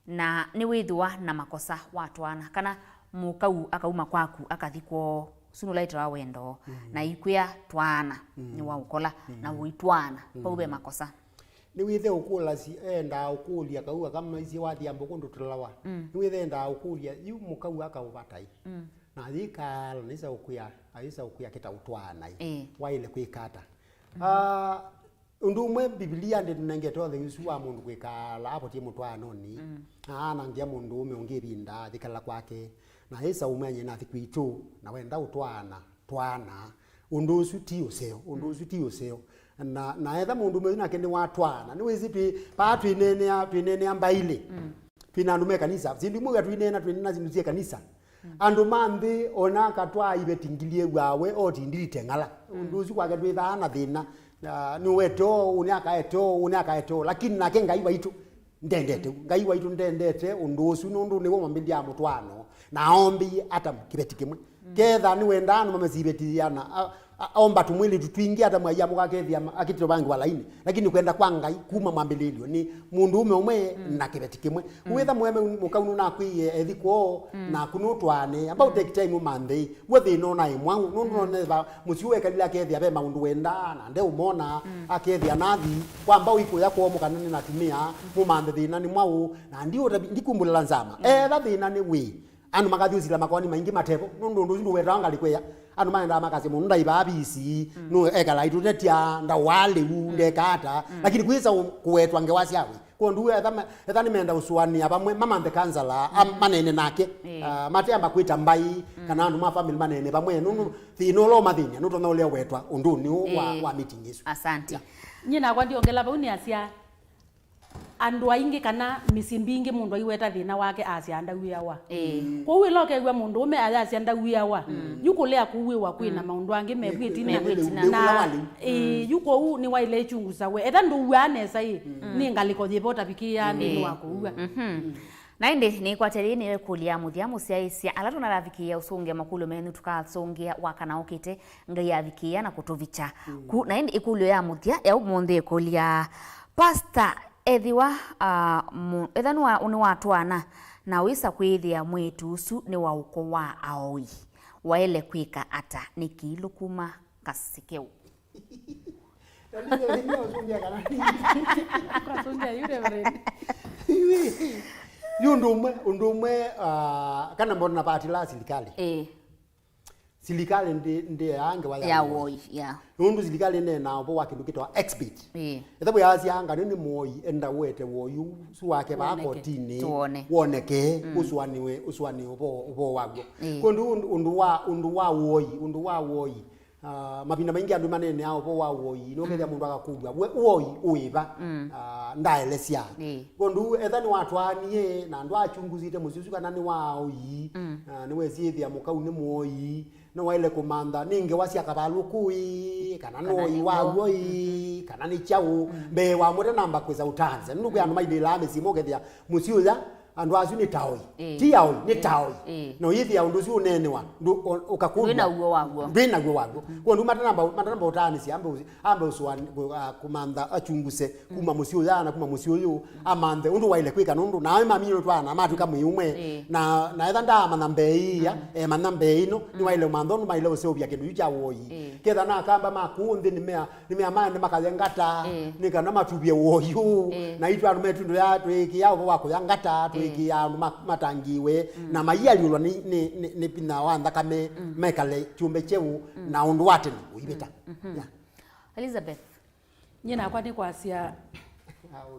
na nĩwĩthĩwa na makosa watwaana, kana mũkau akauma kwaku akathi kwoo, ũsu nũlaĩtawa wendo, mm, na aikwĩa twaana, mm, nĩwaũkola, mm, na ũitwaana, vau ve, mm, makosa. Nĩwĩthe ũkũlasya, endaa ũkũlya kau akamaisye wathi ambo kũndũ tũlawa. Mm. Nĩwĩthe endaa ũkũlya, yu mũkau akaũvatai. Mm. Na yĩkaala, nĩsa ũkwĩa, ayĩsa ũkwĩa kĩta ũtwaanai. Ĩĩ. Waĩle kwĩka ata? Mm. Ah, Ũndũ ũmwe Mbivilia ndĩtũnengete ũthei ũsu wa mũndũ kwĩkala avotie mũtwaanonĩ, mm, na anangĩa mũndũũme ũngĩ ĩvinda, athi kala kwake, na ĩsa ũmwany'e nathi kwitũ, na wenda ũtwaana, twaana. Ũndũ ũsu ti ũseo, ũndũ, mm, ũsu ti ũseo. Na, na etha mũndũũme ũsu nake nĩwatwaana, nĩwĩsĩ twĩ, paa twĩneenea, twĩneenea mbailĩ. Mm. Twĩ na andũ me kanisa. Syĩndũ imwe wĩa tũineena, twĩneena syĩndũ syĩ kanisa. Mm. Andũ ma nthĩ, ona akatwaa iveti ngili ĩw'aa we, oti ndilite ng'ala. Mm. Ũndũ ũsu kwake ndwĩthaa na thĩna. Ah, nĩwete ũũ, ũnĩ akaete ũũ, ũnĩ akaete ũũ. Lakini nake Ngai waitũ ndendete. Mm. Ngai waitũ ndendete ũndũ ũsu, nũndũ nĩwe wambĩlya mũtwaano. Na aombĩie Atamu kĩveti kĩmwe. Mm. Ketha nĩwendaa andũ mamesivetiana, a, A-, aomba tũmwĩlĩtu twingĩ, Atamu aiamũka akethĩa ma-, akĩtĩtwe vangĩ wa laini. Lakini kwenda kwa Ngai kuma mwambĩlĩlyo nĩ mũndũũme ũmwe, mm, na kĩveti kĩmwe. Mm. Wĩtha mũeme mũkau nũnakwĩie ethi kwoo, mm, naku nũtwaane. Amba, mm, ũtake time ũmanthe. W'o thĩna ũnaĩ mwaũ. Nũndũ, mm, nonetha mũsyĩ wekalile akethĩa ve maũndũ wendaa, na ndeũmona, mm, akethĩa nathi. Kwamba ũikũya kwoo mũkanane na atumĩa, mũmanthe thĩna nĩ mwaũ. Na ndiũtavi-, ndikumbũlĩla nzama. Mm. Etha thĩna nĩ wĩ. Andũ makathi ũsila makoani maingĩ matevo, nũndũ ũndũ ũsu ndũwetawa ngalĩko ĩya. Andũ maendaa makasya mũndũ ndaivaa visi, mm, nũ ekala aitũtetya, ndawaa lĩu, mm, ndeka ata, mm, lakini kwĩsa ũ-, kũwetwa ngewa sya wĩ. Kwondũ etha ma-, etha nĩmenda ũsũanĩa vamwe, mamanthe kansala, a-, mm, maneene nake, ĩĩ, ah, mateamba kwĩta mbaĩ, mm, kana andũ ma family maneene vamwe, nũndũ, mm, thĩna ũla ũmathĩny'a nũtonya ũlea wetwa ũndũnĩ ũũ wa, ĩĩ, wa meeting ĩsu. Asante. Yeah. Nyie nakwa ndiongela vau nĩasya, andũ aingĩ kana mĩsyĩ mbingĩ mũndũ aiweta thĩna wake asya ndauĩawa. Ĩĩ. Kwoou ĩla ũkew'a mũndũũme ayasya ndauĩawa, mm, yu kũlea kũuĩwa kwĩ na, mm, maũndũ angĩ mevw'ĩti na, mevw'ĩti na, na, ũla walĩ. Ĩĩ, mm, yu kwoou nĩwaĩle ĩkyungusa we. Etha ndũuaa nesa ĩ, mm, nĩ ngalĩko yĩva ũtavikĩĩaa nthĩnĩ, ĩĩ, wa kũua? Mhm. Na ĩndĩ nĩkwate yĩĩ nĩyo ĩkũlyo ya mũthya mũsyaĩĩsya. Ala tũnalavikĩĩa ũsũngĩa makũlyo menyu tũkasũngĩa wa kana ũkĩte, Ngai avikĩĩa na kũtũvikya. Mm. Ku, na ĩndĩ ĩkũlyo ya mũthya ya ũmũnthĩ ĩkũlya, Pastor, ethĩwa, ah, mu-, etha nĩwa-, nĩwatwaana na wĩsa kwĩthĩa mwĩĩtu ũsu nĩ wa ũko wa aoi, waĩle kwĩka ata? Nĩ kĩilũ kuma Kasekeũ. Na nĩ, nĩ, nĩ ũsũngĩa kana nĩ. Kwasũngĩa yu, Reverend. Yu ũndũ ũmwe, ũndũ ũmwe, ah, kana mbona vati la silikalĩ. Ĩĩ. Silikalĩ ndĩ, ndĩaa ngewa ya, ya woi, woi, yeah. Nũndũ silikalĩ ĩneenaa ũvoo wa kĩndũ kĩtawa exhibit. Ĩĩ. Ĩthavũ yaasya, "Anga nĩ, nĩ mũoi, enda ũete woi ũsu wake vaa, woneke, kotinĩ, tuone, woneke, mm, ũsũanĩwe, ũsũanĩwe ũvoo, ũvoo waw'o." Ĩĩ. Kwondũ ũndũ, ũndũ wa, ũndũ wa woi, ũndũ wa woi, ah, mavinda maingĩ andũ maneeneaa ũvoo wa woi, nũkethĩa, mm, mũndũ akakũlw'a, "We woi ũĩva?" Mm. Ah, ndaelesya. Ĩĩ. Kwondũ etha nĩwatwaanie na ndwachunguzĩte mũsyĩ ũsu kana nĩ wa oi, mm, ah, nĩwesie ĩthĩa mũkau nĩ mũoi, nĩwaĩle kũmantha nĩ ngewa sya kavalũkũ ĩ, kana nĩ, kana woi nĩ waw'o ĩ, mm-hmm, kana nĩ kyaũ, mm, mbee wa mũtanamba kwĩsa ũtaanza. Nũndũ kwĩ andũ mailĩĩlaa mĩsyĩ mokethĩa mũsyĩ ũya, andũ asu nĩ ta oi. Ĩĩ. Ti aoi, nĩ ta oi. Ĩĩ. Na ũyĩthĩa ũndũ ũsu ũneenewa, ndũ-, o-, ũkakũlw'a. Ndwĩ naw'o waw'o. Ndwĩ naw'o waw'o. Mm-hmm. Kwondũ matanamba, matanamba ũtaanĩsya, ambe ũsi-, ambe ũsũani-, kũ-, a, kũmantha, achunguse, kuma, mm, mũsyĩ ũya na kuma mũsyĩ ũyũ, amanthe ũndũ waĩle kwĩka, nũndũ nawe mami nũtwaana matwĩka mwĩĩ ũmwe. Ĩĩ. Na, na etha ndaamanya mbee ĩĩ, mm, emanya mbee ĩno, mm, nĩwaĩle ũmantha ũndũ maĩle ũseũvya kĩndũ kyu kya woi. Ĩĩ. Ketha na akamba ma kũũ nthĩ nĩmea, nĩmea maende makaye ngata, ĩĩ, nĩ kana matuvye woi ũũ. Ĩĩ. Na itũ andũ metũ ndũya twĩkĩa ũvoo wa kũya ngata, ĩĩ, twĩkĩa andũ ma-, matangiwe, mm, na maialyũlwa nĩ, nĩ, nĩ, nĩ vinya wa nthakame, mm, mekale kyũmbe kyeũ, mm, na ũndũ wa tene ũivĩta. Mm. Mhm. Yeah. Elizabeth. Nyie nakwa nĩ kwasya,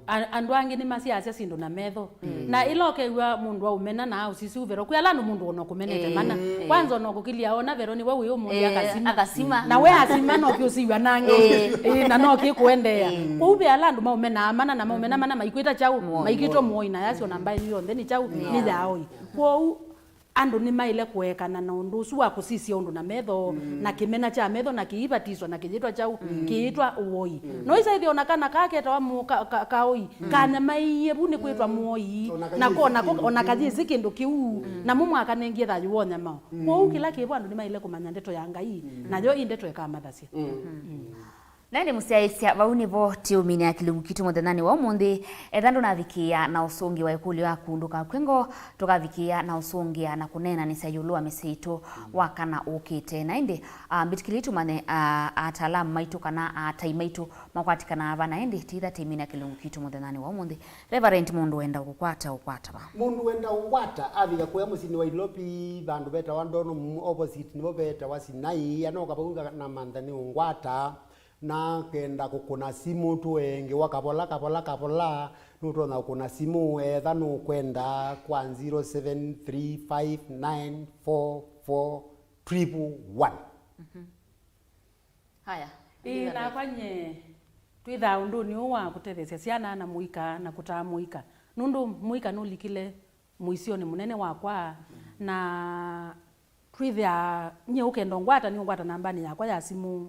a-, andũ angĩ nĩmasyasya syĩndũ na metho. Mm. Na ĩla ũkew'a mũndũ aũmena na aũsisya ũvero, kwĩ ala andũ mũndũ ona ũkũmenete, ĩĩ, mana. Ĩĩ. Kwanza ona ũkũkĩlya ona vero nĩwe wĩ ũmũnthĩ, ĩĩ, akasima. Akasima. Na we asima no kĩũsiw'a nangĩ. Ĩĩ. Ĩĩ, na no kĩkũendeea. Ĩĩ. Kwoou ve ala andũ maũmenaa mana na maũmena mana maikwĩta kyaũ, mũoi, maikĩtwe mũoi, na yasyo na mbaĩ yonthe nĩ kyaũ, ĩĩ, nĩ ya oi. Kwoou Andũ nĩmaĩle kũekana na ũndũ ũsu wa kũsisya ũndũ na metho, na kĩmena kya metho, na kĩivatiswa na kĩyĩtwa kyaũ, kĩyĩtwa ũoi. No isaĩthĩa ona kana kaa ketawa mu-, ka, ka, kaoi, kanyamaĩie vu nĩkwĩtwa mũoi, na ko, na ko, ona kayĩsĩ kĩndũ kĩu, na mũmwakanengie thayũ wa ũnyamao. Kwoou kĩla kĩvo andũ nĩmaĩle kũmanya ndeto ya Ngai, nayo ĩ ndeto ĩkamathasya. Na ĩndĩ mũsyaĩĩsya, vau nĩvo tĩũminĩa kĩlungu kitũ mũthenyanĩ wa ũmũnthĩ. Etha ndũnavikĩĩa na ũsũngĩwa ĩkũlyo yaku, ndũkakw'e ngoo, tũkavikĩĩa na ũsũngĩa na kũneenanĩsya ĩũlũ wa mĩsyĩ yitũ wa kana ũkĩte. Na ĩndĩ, ah, mbĩtĩkĩlei tũmanye, ah, ataalamu maitũ kana atai maitũ makwatikanaa va, na ĩndĩ tĩtha tĩminĩa kĩlungu kitũ mũthenyanĩ wa ũmũnthĩ. Reverend, mũndũ wenda ũkũkwata, ũkwata va? Mũndũ wenda ũngwata avika kũya mũsyĩnĩ wa Ilovi, vandũ vetawa Donholm, opposite nĩvo vetawa Sinai, anoka vau na mantha nĩ ũngwata. Na kenda kũkũna simũ tũenge wa kavola, kavola, kavola, nũtonya kũkũna simũ etha nũkwenda kwa zero seven three five nine four four triple one. Haya. Ĩĩ, nakwa nye twĩthaa ũndũnĩ ũũ wa kũtetheesya syana na mũika na kũtaa mũika, nũndũ mũika nũlikile mũisyonĩ mũnene wakwa, na twĩthĩaa, nyie ũkenda ũngwata, nĩũngwata nambanĩ yakwa ya simũ.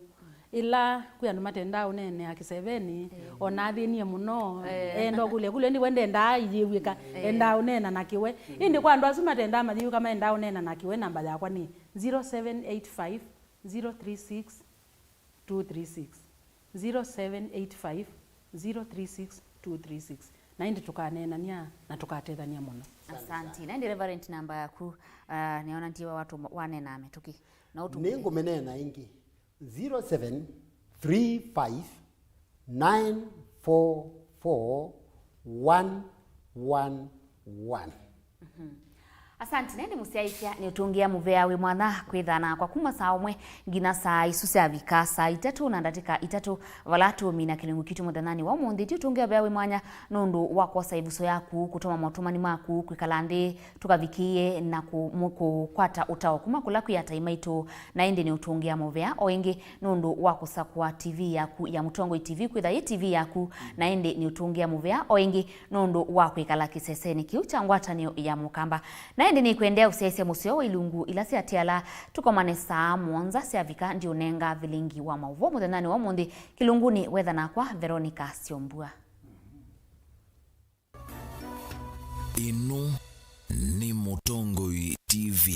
Ĩla kwĩ andũ matendaa ũneenea kĩsevenĩ, o na athĩnie mũno, eenda ũkũlya kũlya, nĩwe ndendaa iyĩw'ĩka, endaa ũneena na kĩwe. Ĩndĩ kwa andũ asu matendaa mayĩw'ĩka maendaa ũneena na kĩwe, namba yakwa nĩ zero seven eight five, zero three six, two three six, zero seven eight five, zero three six, two three six. Na ĩndĩ tũkaneenany'a na tũkatethany'a mũno. Asante. Na ĩndĩ Reverend, namba yaku, ah, nĩona ndiwa watu waneenaa mĩtũkĩ. No ũtũmĩe. Nĩngũmĩneena ĩngĩ. Zero seven three five nine four four one one one. Asante. Na ĩndĩ mũsyaĩĩsya, nĩũtũngĩa mũvea wĩ mwanya kwĩthaa nakwa kuma saa ũmwe nginya saa isu syavika saa itatũ na ndatĩka itatũ, vala tũũmina kĩlungu kitũ mũthenyanĩ wa ũmũnthĩ. Ti ũtũngĩa ũvea wĩ mwanya nũndũ wa kwosa ĩvuso yaku, kũtũma motũmani maku, kwĩkala nthĩ tũkavikĩĩe na kũ-, mũ-, kũkwata ũtao kuma kũla kwĩ atai maitũ. Na ĩndĩ nĩũtũngĩa mũvea o ĩngĩ nũndũ wa kũsakũa T V yaku ya Mũtongoi T V kwĩtha yĩ T V yaku. Na ĩndĩ nĩũtũngĩa mũvea o ĩngĩ nũndũ wa kwĩkala kĩsesenĩ kĩu kya ngwatanĩo ya Mũkamba. Na ĩndĩ nĩkwendea ũsyaĩĩsya mũseo wa ilungu ila syatiala. Tũkomane saa mũonza syavika, ndiũnenga vilingi wa maũvoo mũthenyanĩ wa ũmũnthĩ. Kĩlungunĩ wetha nakwa Veronica Syombua. Ĩno nĩ Mũtongoi T V.